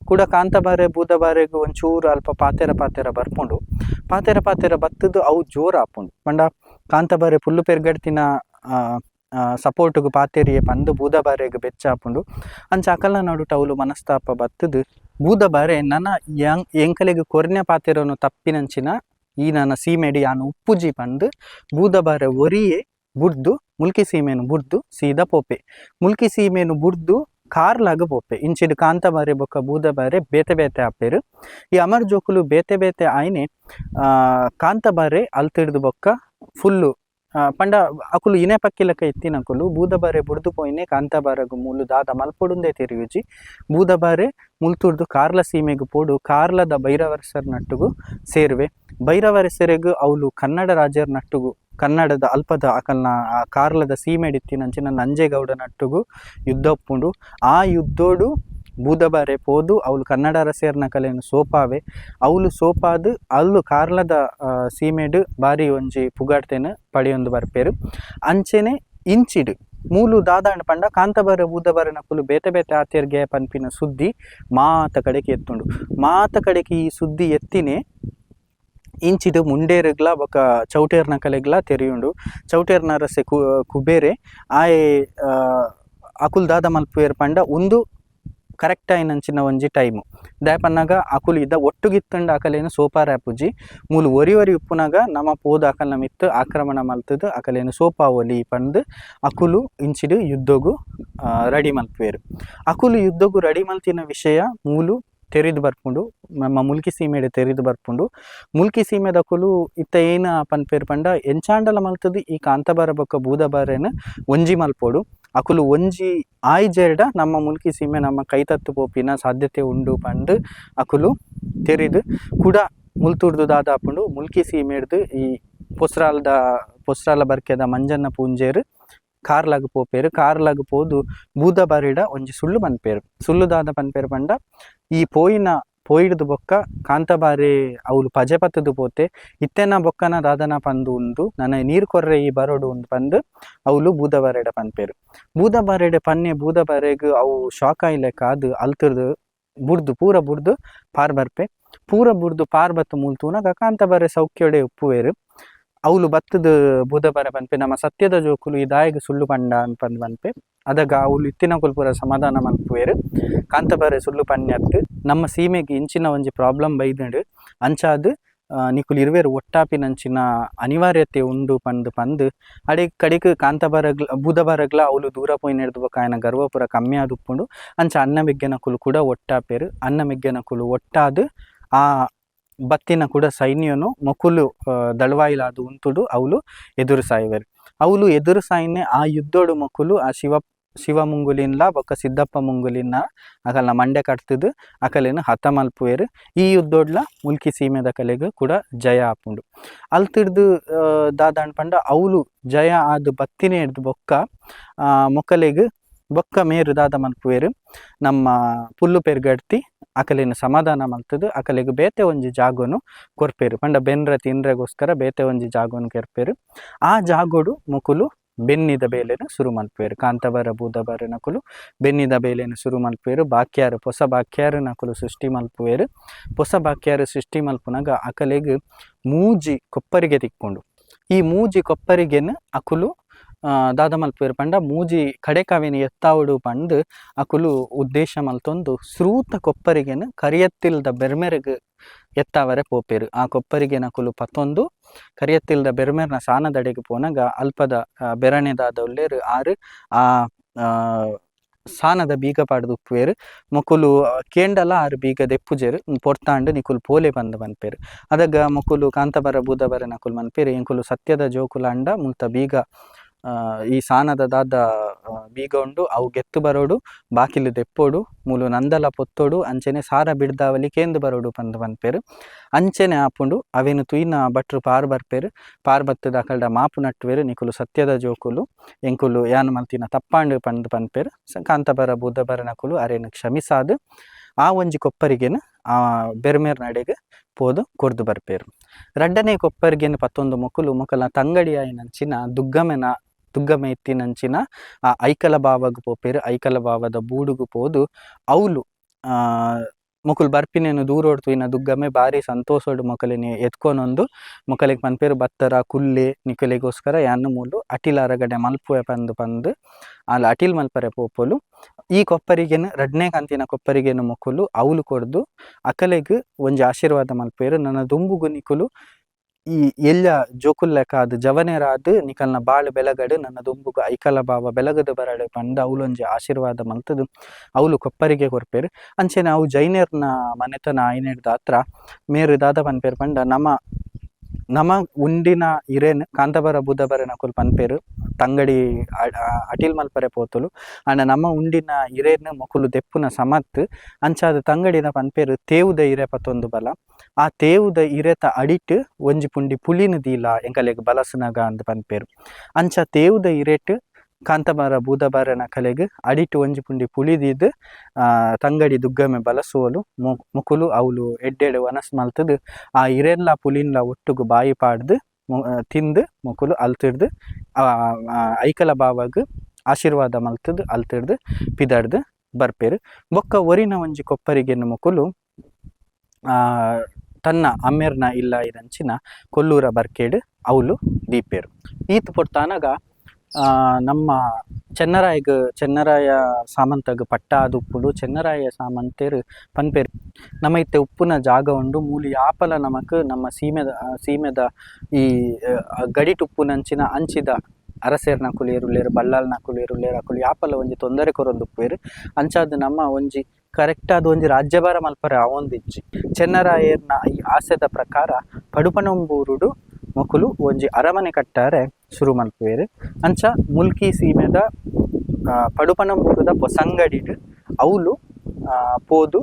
ಕುಡ ಕಾಂತಬಾರೆ ಬೂದಬಾರೆಗ್ ಒಂಚೂರು ಅಲ್ಪ ಪಾತೆರ ಪಾತೆರ ಬರ್ಪುಂಡು. ಪಾತೆರ ಪಾತೆರ ಬತ್ತುದು ಅವು ಜೋರು ಆಪುಂಡು. ಪಂಡ ಕಾಂತಬಾರೆ ಪುಲ್ಲು ಪೆರ್ಗಡ್ತಿನ ಸಪೋರ್ಟುಗು ಪಾತೆರಿಯೆ ಪಂದ್ ಬೂದಬಾರೆಗ್ ಬೆಚ್ಚ ಆಪುಂಡು. ಅಂಚ ಅಕಲ್ನ ನಡುಟು ಅವುಲು ಮನಸ್ತಾಪ ಬತ್ತುದು ಬೂದಬಾರೆ ನನ ಎಂಕಲೆಗ್ ಕೊರ್ನ ಪಾತೆರೊನು ತಪ್ಪಿನಂಚಿನ ಈ ನನ ಸೀಮೆಡ್ ಯಾನ್ ಉಪ್ಪುಜಿ ಪಂದ್ ಬೂದಬಾರೆ ಒರಿಯೆ ಬುಡ್ದು ಮುಲ್ಕಿ ಸೀಮೆನ್ ಬುಡ್ದು ಸೀದಾ ಪೋಪೆ. ಮುಲ್ಕಿ ಸೀಮೆನ್ ಬುಡ್ದು ಕಾರ್ಲಾಗ್ ಪೋಪೆ. ಇಂಚಿಡ್ ಕಾಂತಬಾರೆ ಬೊಕ್ಕ ಬೂದಬಾರೆ ಬೇತೆ ಬೇತೆ ಆಪೆರ್. ಈ ಅಮರ್ ಜೋಕುಲು ಬೇತೆ ಬೇತೆ ಆಯ್ನೆ ಕಾಂತಬಾರೆ ಅಲ್ತಿಡ್ದು ಬೊಕ್ಕ ಫುಲ್ಲು ಪಂಡ ಅಕುಲು ಇನೆ ಪಕ್ಕಿಲಕ ಇತ್ತಿನಕುಲು ಬೂದಬಾರೆ ಬುಡ್ದು ಪೋಯಿನೆ ಕಾಂತಬಾರಗ್ ಮೂಲು ದಾದ ಮಲ್ಪೊಡುಂದೇ ತೆರಿಯುಜಿ. ಬೂದಬಾರೆ ಮುಲ್ತುರ್ದು ಕಾರ್ಲ ಸೀಮೆಗ್ ಪೋಡು ಕಾರ್ಲದ ಭೈರವರಸರ್ ನಟ್ಟುಗು ಸೇರುವೆ. ಭೈರವರಸರೆಗ್ ಅವುಲು ಕನ್ನಡ ರಾಜರ ನಟ್ಟುಗು ಕನ್ನಡದ ಅಲ್ಪದ ಅಕಲ್ನ ಕಾರ್ಲದ ಸೀಮೆಡಿತ್ತಿನಂಚಿನ ನಂಜೇಗೌಡ ನಟ್ಟುಗು ಯುದ್ಧ ಉಪ್ಪುಂಡು. ಆ ಯುದ್ಧೋಡು ಬೂದಬಾರೆ ಪೋದು ಅವುಲು ಕನ್ನಡ ಅರಸೇರ್ನ ಕಲೆನ್ ಸೋಪಾವೆ. ಅವುಲು ಸೋಪಾದ್ ಅಲ್ಲು ಕಾರ್ಲದ ಸೀಮೆಡ್ ಬಾರಿ ಒಂಜಿ ಪುಗಾರ್ತೆನ್ ಪಡೆಯೊಂದು ಬರ್ಪೆರ್. ಅಂಚೆನೆ ಇಂಚಿಡ್ ಮೂಲು ದಾದಾಂಡ್ ಪಂಡ ಕಾಂತಬಾರೆ ಬೂದಬಾರೆ ನಕುಲು ಬೇತೆ ಬೇತೆ ಆತೇರ್ಗೆ ಪನ್ಪಿನ ಸುದ್ದಿ ಮಾತ ಕಡೆಕ್ ಎತ್ತುಂಡು. ಮಾತ ಕಡೆಕ್ ಈ ಸುದ್ದಿ ಎತ್ತಿನೇ ಇಂಚಿಡ್ ಮುಂಡೇರುಗ್ಲಾ ಬೊಕ ಚೌಟೇರ್ನ ಕಲೆಗ್ಲಾ ತೆರಿಯುಂಡು. ಚೌಟೇರ್ನ ಅರಸೆ ಕುಬೇರೆ ಆಯೆ ಅಕುಲು ದಾದ ಮಲ್ಪುವೆರ್ ಪಂಡ ಉಂದು ಕರೆಕ್ಟ್ ಆಯಿನಂಚಿನ ಒಂಜಿ ಟೈಮು ದಾಯೆ ಪನ್ನಗ ಅಕುಲು ಇದ ಒಟ್ಟುಗಿತ್ತುಂಡ ಅಕಲೇನು ಸೋಪಾರ ಆಪುಜಿ. ಮೂಲು ಒರಿ ಒರಿ ಉಪ್ಪುನಗ ನಮ ಪೋದು ಅಕಲ್ನ ಮಿತ್ತ್ ಆಕ್ರಮಣ ಮಲ್ತುದು ಅಕಲೇನು ಸೋಪಾವೊಲಿ ಪಂದ್ ಅಕುಲು ಇಂಚಿಡ್ ಯುದ್ಧೊಗು ರೆಡಿ ಮಲ್ಪುವೆರ್. ಅಕುಲು ಯುದ್ಧೊಗು ರೆಡಿ ಮಲ್ತಿನ ವಿಷಯ ಮೂಲು ತೆರಿದು ಬರ್ಪುಂಡು. ನಮ್ಮ ಮುಲ್ಕಿ ಸೀಮೆಡ್ ತೆರಿದು ಬರ್ಪುಂಡು. ಮುಲ್ಕಿ ಸೀಮೆದಕುಲು ಇತ್ತ ಏನ ಪನ್ಪೆರ್ ಪಂಡ ಎಂಚಾಂಡಲ ಮಲ್ತುದು ಈ ಕಾಂತಬಾರ ಬೊಕ್ಕ ಬೂದಬಾರೆನ್ ಒಂಜಿ ಮಲ್ಪೊಡು. ಅಕುಲು ಒಂಜಿ ಆಯಿಜೆರ್ಡ ನಮ್ಮ ಮುಲ್ಕಿ ಸೀಮೆ ನಮ್ಮ ಕೈತತ್ತು ಪೋಪಿನ ಸಾಧ್ಯತೆ ಉಂಡು ಪಂದ್ ಅಕುಲು ತೆರಿದು ಕುಡ ಮುಲ್ತುರ್ದು ದಾದಾಪುಂಡು ಮುಲ್ಕಿ ಸೀಮೆಡ್ದು ಈ ಪೊಸ್ರಾಲ್ದ ಪೊಸ್ರಾಲ ಬರ್ಕೆದ ಮಂಜನ್ನ ಪೂಂಜೆರ್ ಕಾರ್ಲಾಗ್ ಪೋಪೆರ್. ಕಾರ್ಲಾಗ್ ಪೋದು ಬೂದಬಾರಿಡ ಒಂಜಿ ಸುಳ್ಳು ಪನ್ಪೆರ್. ಸುಳ್ಳು ದಾದ ಪನ್ಪೆರ್ ಪಂಡ ಈ ಪೋಯಿನ ಪೋಯಿಡ್ದು ಬೊಕ್ಕ ಕಾಂತಬಾರೆ ಅವುಲು ಪಜೆ ಪತ್ತುದು ಪೋತೆ ಇತ್ತೆನ ಬೊಕ್ಕನ ದಾದನ ಪಂದ್ ಉಂಡು ನನ ನೀರ್ ಕೊರ್ರೆ ಈ ಬರೊಡು ಉಂದು ಪಂದ್ ಅವುಲು ಬೂದಬಾರೆಡ ಪನ್ಪೆರ್. ಬೂದಬಾರೆಡ ಪನ್ನೆ ಬೂದಬಾರೆಗ್ ಅವು ಶಾಕ್ ಆಯಿಲೆಕ್ಕ ಆದ್ ಅಲ್ತುರ್ದು ಬುಡ್ದು ಪೂರ ಬುಡ್ದು ಪಾರ್ ಬರ್ಪೆ. ಪೂರ ಬುಡ್ದು ಪಾರ್ ಬತ್ತ್ ಮೂಲು ತೂನಗ ಕಾಂತಬಾರೆ ಸೌಖ್ಯೊಡೆ ಉಪ್ಪುವೆರ್. ಅವುಲು ಬತ್ತುದು ಬೂದಬಾರೆ ಪನ್ಪೆ ನಮ್ಮ ಸತ್ಯದ ಜೋಕುಲು ಈ ದಾಯೆಗ್ ಸುಳ್ಳು ಪಂಡ ಪಂದ್ ಪನ್ಪೆ. ಅದಗ ಅವುಲು ಇತ್ತಿನಕುಲು ಪೂರ ಸಮಾಧಾನ ಮಲ್ಪುವೆರ್. ಕಾಂತಬಾರೆ ಸುಳ್ಳು ಪನ್ಯತ್ ನಮ್ಮ ಸೀಮೆಗ್ ಇಂಚಿನ ಒಂಜಿ ಪ್ರಾಬ್ಲಮ್ ಬೈದ್ಂಡ್ ಅಂಚಾದ್ ನಿಕುಲು ಇರ್ವೆರ್ ಒಟ್ಟಾಪಿನಂಚಿನ ಅನಿವಾರ್ಯತೆ ಉಂಡು ಪಂದ್ ಪಂದ್ ಅಡೆ ಕಡೆಕ್ ಕಾಂತಬಾರಗ್ಲ ಬೂದಬಾರಗ್ಲ ಅವುಲು ದೂರ ಪೋಯಿನೆಡ್ದ್ ಬೊಕ್ಕ ಆಯನ ಗರ್ವ ಪೂರ ಕಮ್ಮಿ ಆದ್ ಉಪ್ಪುಂಡು. ಅಂಚ ಅಣ್ಣ ಮೆಗ್ಯನಕುಲು ಕೂಡ ಒಟ್ಟಾಪೆರ್. ಅಣ್ಣ ಮೆಗ್ಯನಕುಲು ಒಟ್ಟಾದ್ ಆ ಬತ್ತಿನ ಕೂಡ ಸೈನ್ಯನು ಮೊಕುಲು ದಳವಾಯಿಲಾದ್ ಉಂತುಡು ಅವುಲು ಎದುರುಸಾಯಿವೆರ್. ಅವುಲು ಎದುರುಸಾಯಿನೆ ಆ ಯುದ್ಧೊಡು ಮೊಕುಲು ಆ ಶಿವ ಶಿವ ಮುಂಗುಲಿನ್ಲ ಬೊಕ್ಕ ಸಿದ್ದಪ್ಪ ಮುಂಗುಲಿನ ಅಕಲ್ನ ಮಂಡೆ ಕಟ್ತುದು ಅಕಲೆನ್ ಹತ ಮಲ್ಪುವೆರ್. ಈ ಯುದ್ಧೊಡ್ಲ ಮುಲ್ಕಿ ಸೀಮೆದ ಕಲೆಗ್ ಕೂಡ ಜಯ ಆಪುಂಡು. ಅಲ್ತಿಡ್ದು ದಾದಾಂಡ್ ಪಂಡ ಅವುಲು ಜಯ ಆದ್ ಬತ್ತಿನೆಡ್ದ್ ಬೊಕ್ಕ ಮೊಕಲೆಗ್ ಬೊಕ್ಕ ಮೇರ್ ದಾದ ಮಲ್ಪುವೆರ್ ನಮ್ಮ ಪುಲ್ಲು ಪೆರ್ಗಡ್ತಿ ಅಕಲೆನ್ ಸಮಾಧಾನ ಮಲ್ತುದು ಅಕಲೆಗ್ ಬೇತೆ ಒಂಜಿ ಜಾಗೊನು ಕೊರ್ಪೆರ್. ಪಂಡ ಬೆನ್ರೆ ತಿನ್ರೆಗೋಸ್ಕರ ಬೇತೆ ಒಂಜಿ ಜಾಗೊನು ಕೊರ್ಪೆರ್. ಆ ಜಾಗೊಡು ಮೊಕುಲು ಬೆನ್ನಿದ ಬೇಲೆನ್ ಸುರು ಮಲ್ಪುವೆರ್. ಕಾಂತಬಾರ ಬೂದಬಾರನಕುಲು ಬೆನ್ನಿದ ಬೇಲೆನ್ ಸುರು ಮಲ್ಪುವೆರ್. ಬಾಕ್ಯಾರ್ ಪೊಸ ಬಾಕ್ಯಾರನಕುಲು ಸೃಷ್ಟಿ ಮಲ್ಪುವೆರ್. ಪೊಸ ಬಾಕ್ಯಾರ್ ಸೃಷ್ಟಿ ಮಲ್ಪುನಗ ಅಕಲೆಗ್ ಮೂಜಿ ಕೊಪ್ಪರಿಗೆ ತಿಕ್ಕುಂಡು. ಈ ಮೂಜಿ ಕೊಪ್ಪರಿಗೆನ್ ಅಕುಲು ದಾದ ಮಲ್ಪುವೆರ್ ಪಂಡ ಮೂಜಿ ಕಡೆಕವೆನ್ ಎತ್ತಾವೊಡು ಪಂದ್ ಅಕುಲು ಉದ್ದೇಶ ಮಲ್ತೊಂದು ಸುರೂತ ಕೊಪ್ಪರಿಗೆನ್ ಕರಿಯತ್ತಿಲ್ದ ಬೆರ್ಮೆರೆಗ್ ಎತ್ತಾವರೆ ಪೋಪೆರ್. ಆ ಕೊಪ್ಪರಿಗೆನ್ ಅಕುಲು ಪತೊಂದು ಕರಿಯತ್ತಿಲ್ದ ಬೆರ್ಮೆರ್ನ ಸಾನದಡೆಗ್ ಪೋನಗ ಅಲ್ಪದ ಬೆರಣೆದಾದ ಉಲ್ಲೆರ್ ಆರ್ ಆ ಸಾನದ ಬೀಗ ಪಾಡ್ದ್ ಉಪ್ಪುವೆರ್. ಮೊಕುಲು ಕೇಂಡಲ ಆರ್ ಬೀಗ ದೆಪ್ಪುಜೆರ್ ಪೊರ್ತಾಂಡ್ ನಿಕುಲು ಪೋಲೆ ಪಂದ್ ಪನ್ಪೆರ್. ಅದಗ ಮೊಕುಲು ಕಾಂತಬರ ಬೂದಬರನಕುಲು ಮನ್ಪೆರ್ ಎಂಕುಲು ಸತ್ಯದ ಜೋಕುಲಾಂಡ ಮುಲ್ತ ಬೀಗ ಈ ಸಾನದ ದಾದ ಬೀಗ ಉಂಡು ಅವು ಗೆತ್ತು ಬರೋಡು ಬಾಕಿಲು ದೆಪ್ಪೊಡು ಮೂಲು ನಂದಲ ಪೊತ್ತೊಡು ಅಂಚನೆ ಸಾರ ಬಿಡ್ದಾವಲಿ ಕೇಂದ್ ಬರೋಡು ಪಂದ್ ಪನ್ಪೆರ್. ಅಂಚನೆ ಆಪುಂಡು ಅವೆನ್ ತೂಯಿನ ಭಟ್ರು ಪಾರ್ ಬರ್ಪೆರ್. ಪಾರ್ ಬತ್ತುದು ಅಕಲ್ಡ ಮಾಪು ನಟ್ಟುವೆರ್ ನಿಕುಲು ಸತ್ಯದ ಜೋಕುಲು ಎಂಕುಲು ಯಾನ್ ಮಲ್ತಿನ ತಪ್ಪಾಂಡ್ ಪಂದ್ ಪನ್ಪೆರ್. ಕಾಂತಬರ ಬೂದಬರನಕುಲು ಅರೆನ್ ಕ್ಷಮಿಸಾದ್ ಆ ಒಂಜಿ ಕೊಪ್ಪರಿಗೆನ್ ಆ ಬೆರ್ಮೆರ್ ನಡೆಗ್ ಪೋದು ಕೊರ್ದು ಬರ್ಪೆರ್. ರಡ್ಡನೇ ಕೊಪ್ಪರಿಗೆನ್ ಪತ್ತೊಂದು ಮೊಕುಲು ಮೊಕಲ್ನ ತಂಗಡಿ ಆಯಿನಂಚಿನ ದುಗ್ಗಮೆನ ದುಗ್ಗಮೆ ಇತ್ತಿನಂಚಿನ ಆ ಐಕಲ ಬಾವಗ್ ಪೋಪೆರ್. ಐಕಲ ಬಾವದ ಬೂಡುಗು ಪೋದು ಅವುಲು ಮೊಕುಲು ಬರ್ಪಿನೆನ್ ದೂರೊಡು ತೂಯಿನ ದುಗ್ಗಮೆ ಬಾರಿ ಸಂತೋಷೊಡು ಮೊಕಲೆನ್ ಎತ್ಕೊನೊಂದು ಮೊಕಲೆಗ್ ಪನ್ಪೆರ್ ಬತ್ತರ ಕುಲ್ಲೆ ನಿಕಲೆಗೋಸ್ಕರ ಯಾನ್ ಮೂಲು ಅಟಿಲ್ ಅರಗಡೆ ಮಲ್ಪುವೆ ಪಂದ್ ಪಂದ್ ಆಲ್ ಅಟಿಲ್ ಮಲ್ಪರೆ ಪೋಪೊಲು. ಈ ಕೊಪ್ಪರಿಗೆನ್ ರಡ್ಡನೇ ಕಂತಿನ ಕೊಪ್ಪರಿಗೆನ್ ಮೊಕುಲು ಅವುಲು ಕೊರ್ದು ಅಕಲೆಗ್ ಒಂಜಿ ಆಶೀರ್ವಾದ ಮಲ್ಪುವೆರ್. ನನ ದುಂಬುಗು ನಿಕುಲು ಈ ಎಲ್ಯ ಜೋಕುಲ್ಲೆಕ ಅದು ಜವನೆರಾದ್ ನಿಕಲ್ನ ಬಾಳು ಬೆಲಗಡು ನನ್ನ ದುಂಬುಗು ಐಕಲ ಬಾವ ಬೆಲಗದ ಬರಡು ಪಂದ್ ಅವ್ಲೊಂಜಿ ಆಶೀರ್ವಾದ ಮಲ್ತದು ಅವ್ಲು ಕೊಪ್ಪರಿಗೆ ಕೊರ್ಪೆರ್. ಅಂಚೆನೆ ಅವು ಜೈನೆರ್ನ ಮನೆತನ ಆಯಿನೆಡ್ದ್ ಮೇರ್ ದಾದ ಪನ್ಪೆರ್ ಪಂಡ ನಮ ನಮ ಉಂಡಿನ ಇರೆನ್ ಕಾಂತಾಬಾರ ಬೂದಾಬಾರೆ ನಕುಲು ಪನ್ಪೆರ್ ತಂಗಡಿ ಅಟಿಲ್ ಮಲ್ಪರೆ ಪೋತುಲು ಆಂಡ ನಮ ಉಂಡಿನ ಇರೆನ್ ಮೊಕುಲು ದೆಪ್ಪುನ ಸಮತ್ ಅಂಚಾದ್ ತಂಗಡಿನ ಪನ್ಪೆರ್ ತೇವುದ ಇರೆ ಪತೊಂದು ಬಲ ಆ ತೇವುದ ಇರೆತ ಅಡಿಟ್ ಒಂಜಿ ಪುಂಡಿ ಪುಳಿನ್ ದೀಲ ಎಂಕಲೆಗ್ ಬಲಸುನಗ ಅಂದ್ ಪನ್ಪೆರ್. ಅಂಚ ತೇವುದ ಇರೆಟ್ ಕಾಂತಾಬಾರ ಬೂದಾಬಾರೆನಕಲೆಗ್ ಅಡಿಟ್ ಒಂಜಿ ಪುಂಡಿ ಪುಳಿ ದೀದ್ ತಂಗಡಿ ದುಗ್ಗಮ್ಮೆ ಬಲಸುವೊಲು. ಮೊಕುಲು ಅವ್ಲು ಎಡ್ಡೆಡ್ ವನಸ್ ಮಲ್ತುದು ಆ ಇರೆನ್ಲ ಪುಳಿನ್ಲ ಒಟ್ಟುಗು ಬಾಯಿ ಪಾಡ್ದ್ ತಿಂದ್ ಮೊಕುಲು ಅಲ್ತಿರ್ದ್ ಐಕಲ ಬಾವಗ್ ಆಶೀರ್ವಾದ ಮಲ್ತುದು ಅಲ್ತಿರ್ದ್ ಪಿದಡ್ದ್ ಬರ್ಪೆರ್. ಬೊಕ್ಕ ಒರಿನ ಒಂಜಿ ಕೊಪ್ಪರಿಗೆನ್ ಮೊಕುಲು ತನ್ನ ಅಮ್ಮೆರ್ನ ಇಲ್ಲ ಇರಂಚಿನ ಕೊಲ್ಲೂರ ಬರ್ಕೆಡ್ ಅವ್ಲು ದೀಪೆರ್. ಈತ್ ಪೊರ್ತಾನಗ ನಮ್ಮ ಚೆನ್ನರಾಯಗ್ ಚೆನ್ನರಾಯ ಸಾಮಂತಗ್ ಪಟ್ಟ ಆದ್ ಉಪ್ಪುಂಡು. ಚೆನ್ನರಾಯ ಸಾಮಂತೆರ್ ಪನ್ಪೆರ್ ನಮ ಇತ್ತೆ ಉಪ್ಪುನ ಜಾಗ ಉಂಡು ಮೂಲು ಯಾಪಲ ನಮಕ್ ನಮ್ಮ ಸೀಮೆದ ಸೀಮೆದ ಈ ಗಡಿಟ್ ಉಪ್ಪುನಂಚಿನ ಅಂಚಿದ ಅರಸೆರ್ನಕುಲು ಏರುಲ್ಲೆರ್ ಬಲ್ಲಾಳ್ನಕುಲು ಏರುಲ್ಲೆರ್ ಅಕುಲು ಯಾಪಲ ಒಂಜಿ ತೊಂದರೆ ಕೊರೊಂದುಪ್ಪುವೆರ್. ಅಂಚಾದ್ ನಮ್ಮ ಒಂಜಿ ಕರೆಕ್ಟ್ ಆದ್ ಒಂಜಿ ರಾಜ್ಯಭಾರ ಮಲ್ಪರೆ ಆವೊಂದಿಜ್ಜಿ. ಚೆನ್ನರಾಯೆರ್ನ ಈ ಆಸೆದ ಪ್ರಕಾರ ಪಡುಪಣಂಬೂರುಡು ಮೊಕುಲು ಒಂಜಿ ಅರಮನೆ ಕಟ್ಟಾರೆ ಸುರು ಮಲ್ಪುವೆರ್. ಅಂಚ ಮುಲ್ಕಿ ಸೀಮೆದ ಪಡುಪಣಂಬೂರುದ ಪೊಸಂಗಡಿಡ್ ಅವ್ಲು ಪೋದು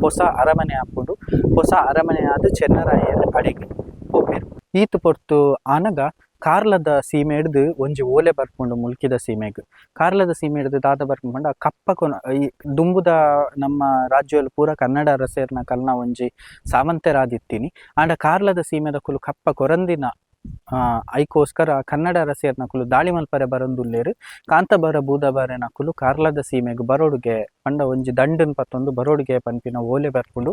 ಪೊಸ ಅರಮನೆ ಆಪುಂಡು. ಪೊಸ ಅರಮನೆ ಆದ್ ಚೆನ್ನರಾಯೆರ್ ಅಡೆಗ್ ಪೋಪೆರ್. ಈತ್ ಪೊರ್ತು ಆನಗ ಕಾರ್ಲದ ಸೀಮೆಡ್ದ್ ಒಂಜಿ ಓಲೆ ಬರ್ಪುಂಡು ಮುಲ್ಕಿದ ಸೀಮೆಗ್. ಕಾರ್ಲದ ಸೀಮೆಡ್ದ್ ದಾದ ಬರ್ಪುಂಡು ಪಂಡ ಕಪ್ಪ ಕೊನ ಈ ದುಂಬುದ ನಮ್ಮ ರಾಜ್ಯಲು ಪೂರ ಕನ್ನಡ ಅರಸೆರ್ನ ಕಲ್ನ ಒಂಜಿ ಸಾಮಂತೆರಾದಿತ್ತಿನಿ. ಆಂಡ ಕಾರ್ಲದ ಸೀಮೆದಕುಲು ಕಪ್ಪ ಕೊರಂದಿನ ಐಕೋಸ್ಕರ ಕನ್ನಡ ಅರಸೆರ್ನಕುಲು ದಾಳಿ ಮಲ್ಪರೆ ಬರೊಂದುಲ್ಲೆರ್. ಕಾಂತಾಬಾರ ಬೂದಾಬಾರೆನಕುಲು ಕಾರ್ಲದ ಸೀಮೆಗ್ ಬರೊಡುಗೆ ಪಂಡ ಒಂಜಿ ದಂಡನ್ ಪತ್ತೊಂದು ಬರೊಡುಗೆ ಪನ್ಪಿನ ಓಲೆ ಬರ್ಪುಂಡು.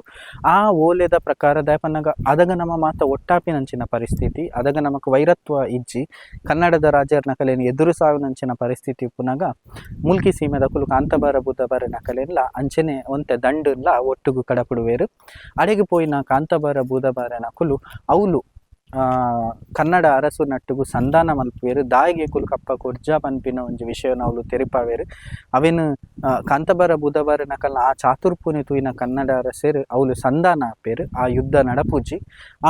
ಆ ಓಲೆದ ಪ್ರಕಾರ ದಾಯೆ ಪನ್ನಗ ಅದಗ ನಮ ಮಾತ ಒಟ್ಟಾಪಿನಂಚಿನ ಪರಿಸ್ಥಿತಿ, ಅದಗ ನಮಕ್ ವೈರತ್ವ ಇಜ್ಜಿ, ಕನ್ನಡದ ರಾಜೆರ್ನಕಲೆನ್ ಎದುರಿಸಾವಿನಂಚಿನ ಪರಿಸ್ಥಿತಿ ಉಪ್ಪುನಗ ಮುಲ್ಕಿ ಸೀಮೆದಕುಲು ಕಾಂತಾಬಾರ ಬೂದಾಬಾರೆನಕಲೆನ್ಲ ಅಂಚನೆ ಒಂತೆ ದಂಡುನ್ಲ ಒಟ್ಟುಗು ಕಡಪುಡುವೆರ್. ಅಡೆಗ್ ಪೋಯಿನ ಕಾಂತಾಬಾರ ಬೂದಾಬಾರೆನಕುಲು ಅವ್ಲು ಕನ್ನಡ ಅರಸು ನಟ್ಟುಗು ಸಂಧಾನ ಮಲ್ಪುವೆರ್. ದಾಯೆಗ್ ಎಕುಲು ಕಪ್ಪ ಕೊರ್ಜ ಪನ್ಪಿನ ಒಂಜಿ ವಿಷಯನ್ ಅವ್ಲು ತೆರಿಪಾವೆರ್. ಅವೆನ್ ಕಾಂತಾಬಾರ ಬೂದಾಬಾರೆನಕಲ್ನ ಆ ಚಾತುರ್ಪುನೆ ತೂಯಿನ ಕನ್ನಡ ಅರಸೆರ್ ಅವ್ಲು ಸಂಧಾನ ಆಪೆರ್. ಆ ಯುದ್ಧ ನಡಪುಜಿ.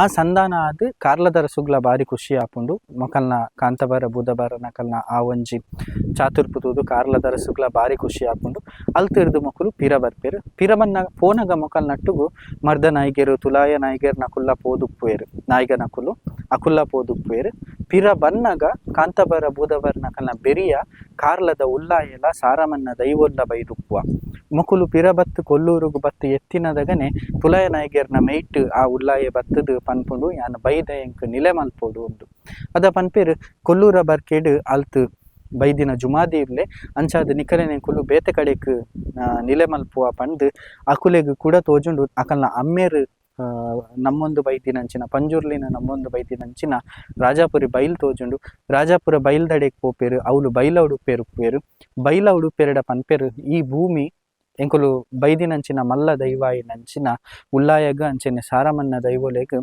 ಆ ಸಂಧಾನ ಆದ್ ಕಾರ್ಲದ ಅರಸುಗ್ಲ ಬಾರಿ ಖುಷಿ ಆಪುಂಡು. ಮೊಕಲ್ನ ಕಾಂತಾಬಾರ ಬೂದಾಬಾರೆನಕಲ್ನ ಆ ಒಂಜಿ ಚಾತುರ್ಪು ತೂದು ಕಾರ್ಲದ ಅರಸುಗ್ಲ ಬಾರಿ ಖುಷಿ ಆಪುಂಡು. ಅಲ್ತಿರ್ದ್ ಮೊಕುಲು ಪಿರ ಬರ್ಪೆರ್. ಪಿರ ಬನ್ನಗ ಪೋನಗ ಮೊಕಲ್ ನಟ್ಟುಗು ಮರ್ದ ನಾಯ್ಗೆರ್ ತುಲಾಯ ನಾಯ್ಗೆರ್ ನಕುಲ್ಲ ಪೋದುಪ್ಪುವೆರ್. ನಾಯ್ಗನಕುಲು ಅಕುಲ್ಲ ಪೋದುಪ್ಪುವೆರ್. ಪಿರ ಬನ್ನಗ ಕಾಂತಾಬಾರ ಬೂದಾಬಾರೆನಕಲ್ನ ಬೆರಿಯ ಕಾರ್ಲದ ಉಲ್ಲಾಯೆಲ ಸಾರಮನ್ನ ದೈವೊಲ್ಲ ಬೈದುಪ್ಪುವ. ಮೊಕುಲು ಪಿರ ಬತ್ತ್ ಕೊಲ್ಲೂರುಗು ಬತ್ತ್ ಎತ್ತಿನದಗನೆ ತುಲಾಯ ನಾಯ್ಗೆರ್ನ ಮೆಯ್ಟ್ ಆ ಉಲ್ಲಾಯೆ ಬತ್ತುದು ಪನ್ಪುಂಡು ಯಾನ್ ಬೈದ ಎಂಕ್ ನಿಲೆ ಮಲ್ಪೊಡು ಇಂದ್. ಅದ ಪನ್ಪೆರ್ ಕೊಲ್ಲೂರ ಬರ್ಕೆಡ್ ಅಲ್ತ್ ಬೈದಿನ ಜುಮಾದಿ ಉಲ್ಲೆ ಅಂಚಾದ್ ನಿಕಲೆನ ಎಂಕುಲು ಬೇತೆ ಕಡೆಕ್ ನಿಲೆ ಮಲ್ಪುವ ಪಂದ್ ಅಕುಲೆಗ್ ಕುಡ ತೋಜುಂಡು ಅಕಲ್ನ ಅಮ್ಮೆರ್ ನಮ್ಮೊಂದು ಬೈದಿನಂಚಿನ ಪಂಜುರ್ಲಿನ ನಮ್ಮೊಂದು ಬೈದಿನಂಚಿನ ರಾಜಾಪುರಿ ಬೈಲ್ ತೋಜುಂಡು. ರಾಜಾಪುರ ಬೈಲ್ದಡೆಗ್ ಪೋಪೆರ್ ಅವ್ಲು ಬೈಲ ಉಡುಪೆರ್ ಉಪ್ಪುವೆರ್. ಬೈಲ ಉಡುಪೆರ್ಡ ಪನ್ಪೆರ್ ಈ ಭೂಮಿ ಎಂಕುಲು ಬೈದಿನಂಚಿನ ಮಲ್ಲ ದೈವಾಯಿನಂಚಿನ ಉಲ್ಲಾಯಗ್ ಅಂಚನೆ ಸಾರಮನ್ನ ದೈವೊಲೆಗ್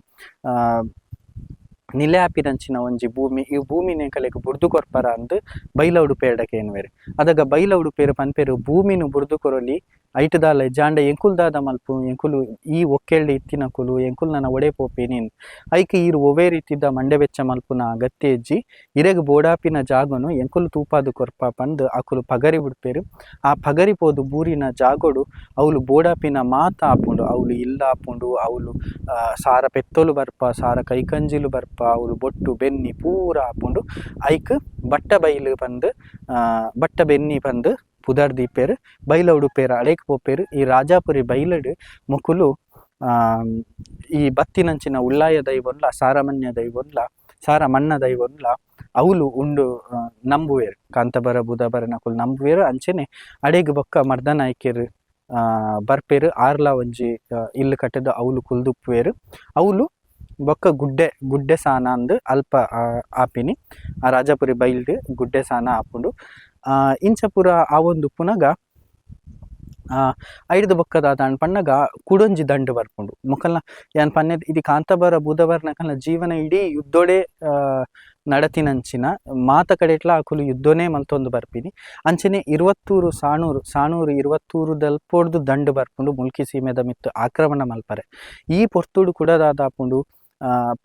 ನಿಲೆ ಆಪಿನಂಚಿನ ಒಂಜಿ ಭೂಮಿ ಈ ಭೂಮಿನ್ ಎಂಕಲೆಗ್ ಬುಡ್ದು ಕೊರ್ಪರ ಅಂದ್ ಬೈಲ ಉಡುಪೆರ್ಡ ಕೇನುವೆರ್. ಅದಗ ಬೈಲ ಉಡುಪೆರ್ ಪನ್ಪೆರ್ ಭೂಮಿನ್ ಬುಡ್ದು ಕೊರೊಲಿ ಐಟ್ ದಾಲ ಇಜ್ಜಾಂಡ ಎಂಕುಲು ದಾದ ಮಲ್ಪು ಎಂಕುಲು ಈ ಒಕ್ಕೆಲ್ಡ್ ಇತ್ತಿನಕುಲು ಎಂಕುಲು ನನ ಒಡೆ ಪೋಪಿನಿ ಐಕ್ ಈರ್ ಒವ್ವೇ ರೀತಿದ ಮಂಡೆ ಬೆಚ್ಚ ಮಲ್ಪುನ ಅಗತ್ಯ ಇಜ್ಜಿ ಇರೆಗ್ ಬೋಡಾಪಿನ ಜಾಗೊನು ಎಂಕುಲು ತೂಪಾದ್ ಕೊರ್ಪ ಪಂದ್ ಅಕುಲು ಪಗರಿ ಬುಡ್ಪೆರ್. ಆ ಪಗರಿ ಪೋದು ಬೂರಿನ ಜಾಗೊಡು ಅವ್ಲು ಬೋಡಾಪಿನ ಮಾತ ಆಪುಂಡು. ಅವ್ಲು ಇಲ್ಲ್ ಆಪುಂಡು, ಅವ್ಲು ಸಾರ ಪೆತ್ತೊಲು ಬರ್ಪ, ಸಾರ ಕೈಕಂಜಿಲು ಬರ್ಪ, ಅವ್ಲು ಬೊಟ್ಟು ಬೆನ್ನಿ ಪೂರ ಆಪುಂಡು. ಐಕ್ ಬಟ್ಟ ಬೈಲ್ ಪಂದ್ ಬಟ್ಟ ಬೆನ್ನಿ ಪಂದ್ ಪುದರ್ ದೀಪೆರ್. ಬೈಲ ಉಡುಪೆರ್ ಅಡೆಗ್ ಪೋಪೆರ್. ಈ ರಾಜಾಪುರಿ ಬೈಲಡ್ ಮೊಕುಲು ಈ ಬತ್ತಿನಂಚಿನ ಉಳ್ಳಾಯ ದೈವೊನ್ಲ ಸಾರಮನ್ಯ ದೈವೊನ್ಲ ಸಾರಮಣ್ಣ ದೈವೊನ್ಲ ಅವ್ಲು ಉಂಡು ನಂಬುವೆರ್. ಕಾಂತಾಬಾರ ಬೂದಾಬಾರನಕುಲು ನಂಬುವೆರ್. ಅಂಚನೆ ಅಡೆಗ್ ಬೊಕ್ಕ ಮರ್ದನಾಯಕೆರ್ ಬರ್ಪೆರ್. ಆರ್ಲ ಒಂಜಿ ಇಲ್ಲ್ ಕಟ್ಟುದು ಅವ್ಲು ಕುಲ್ದುಪ್ಪುವೆರ್. ಅವ್ಲು ಬೊಕ್ಕ ಗುಡ್ಡೆ ಗುಡ್ಡೆ ಸಾನ ಅಂದ್ ಅಲ್ಪ ಆಪಿನಿ. ಆ ರಾಜಾಪುರಿ ಬೈಲ್ಡ್ ಗುಡ್ಡೆ ಸಾನ ಆಪುಂಡು. ಇಂಚ ಪೂರ ಆವೊಂದುಪ್ಪುನಗ ಐಡ್ದ್ ಬೊಕ್ಕ ದಾದಾಂಡ್ ಪನ್ನಗ ಕುಡೊಂಜಿ ದಂಡ್ ಬರ್ಪುಂಡು. ಮೊಕಲ್ನ ಯಾನ್ ಪನ್ನೆದ್ ಇದು ಕಾಂತಾಬಾರ ಬೂದಬಾರನಕಲ್ನ ಜೀವನ ಇಡೀ ಯುದ್ಧೊಡೇ ನಡತಿನಂಚಿನ ಮಾತ ಕಡೆಟ್ಲ ಅಕುಲು ಯುದ್ಧೊನೇ ಮಲ್ತೊಂದು ಬರ್ಪಿನಿ. ಅಂಚನೆ ಇರ್ವತ್ತೂರು ಸಾಣೂರು ಸಾಣೂರು ಇರ್ವತ್ತೂರು ದಲ್ಪೊಡ್ದು ದಂಡ್ ಬರ್ಪುಂಡು ಮುಲ್ಕಿ ಸೀಮೆದ ಮಿತ್ತ್ ಆಕ್ರಮಣ ಮಲ್ಪರೆ. ಈ ಪೊರ್ತುಡು ಕುಡ ದಾದಾಪುಂಡು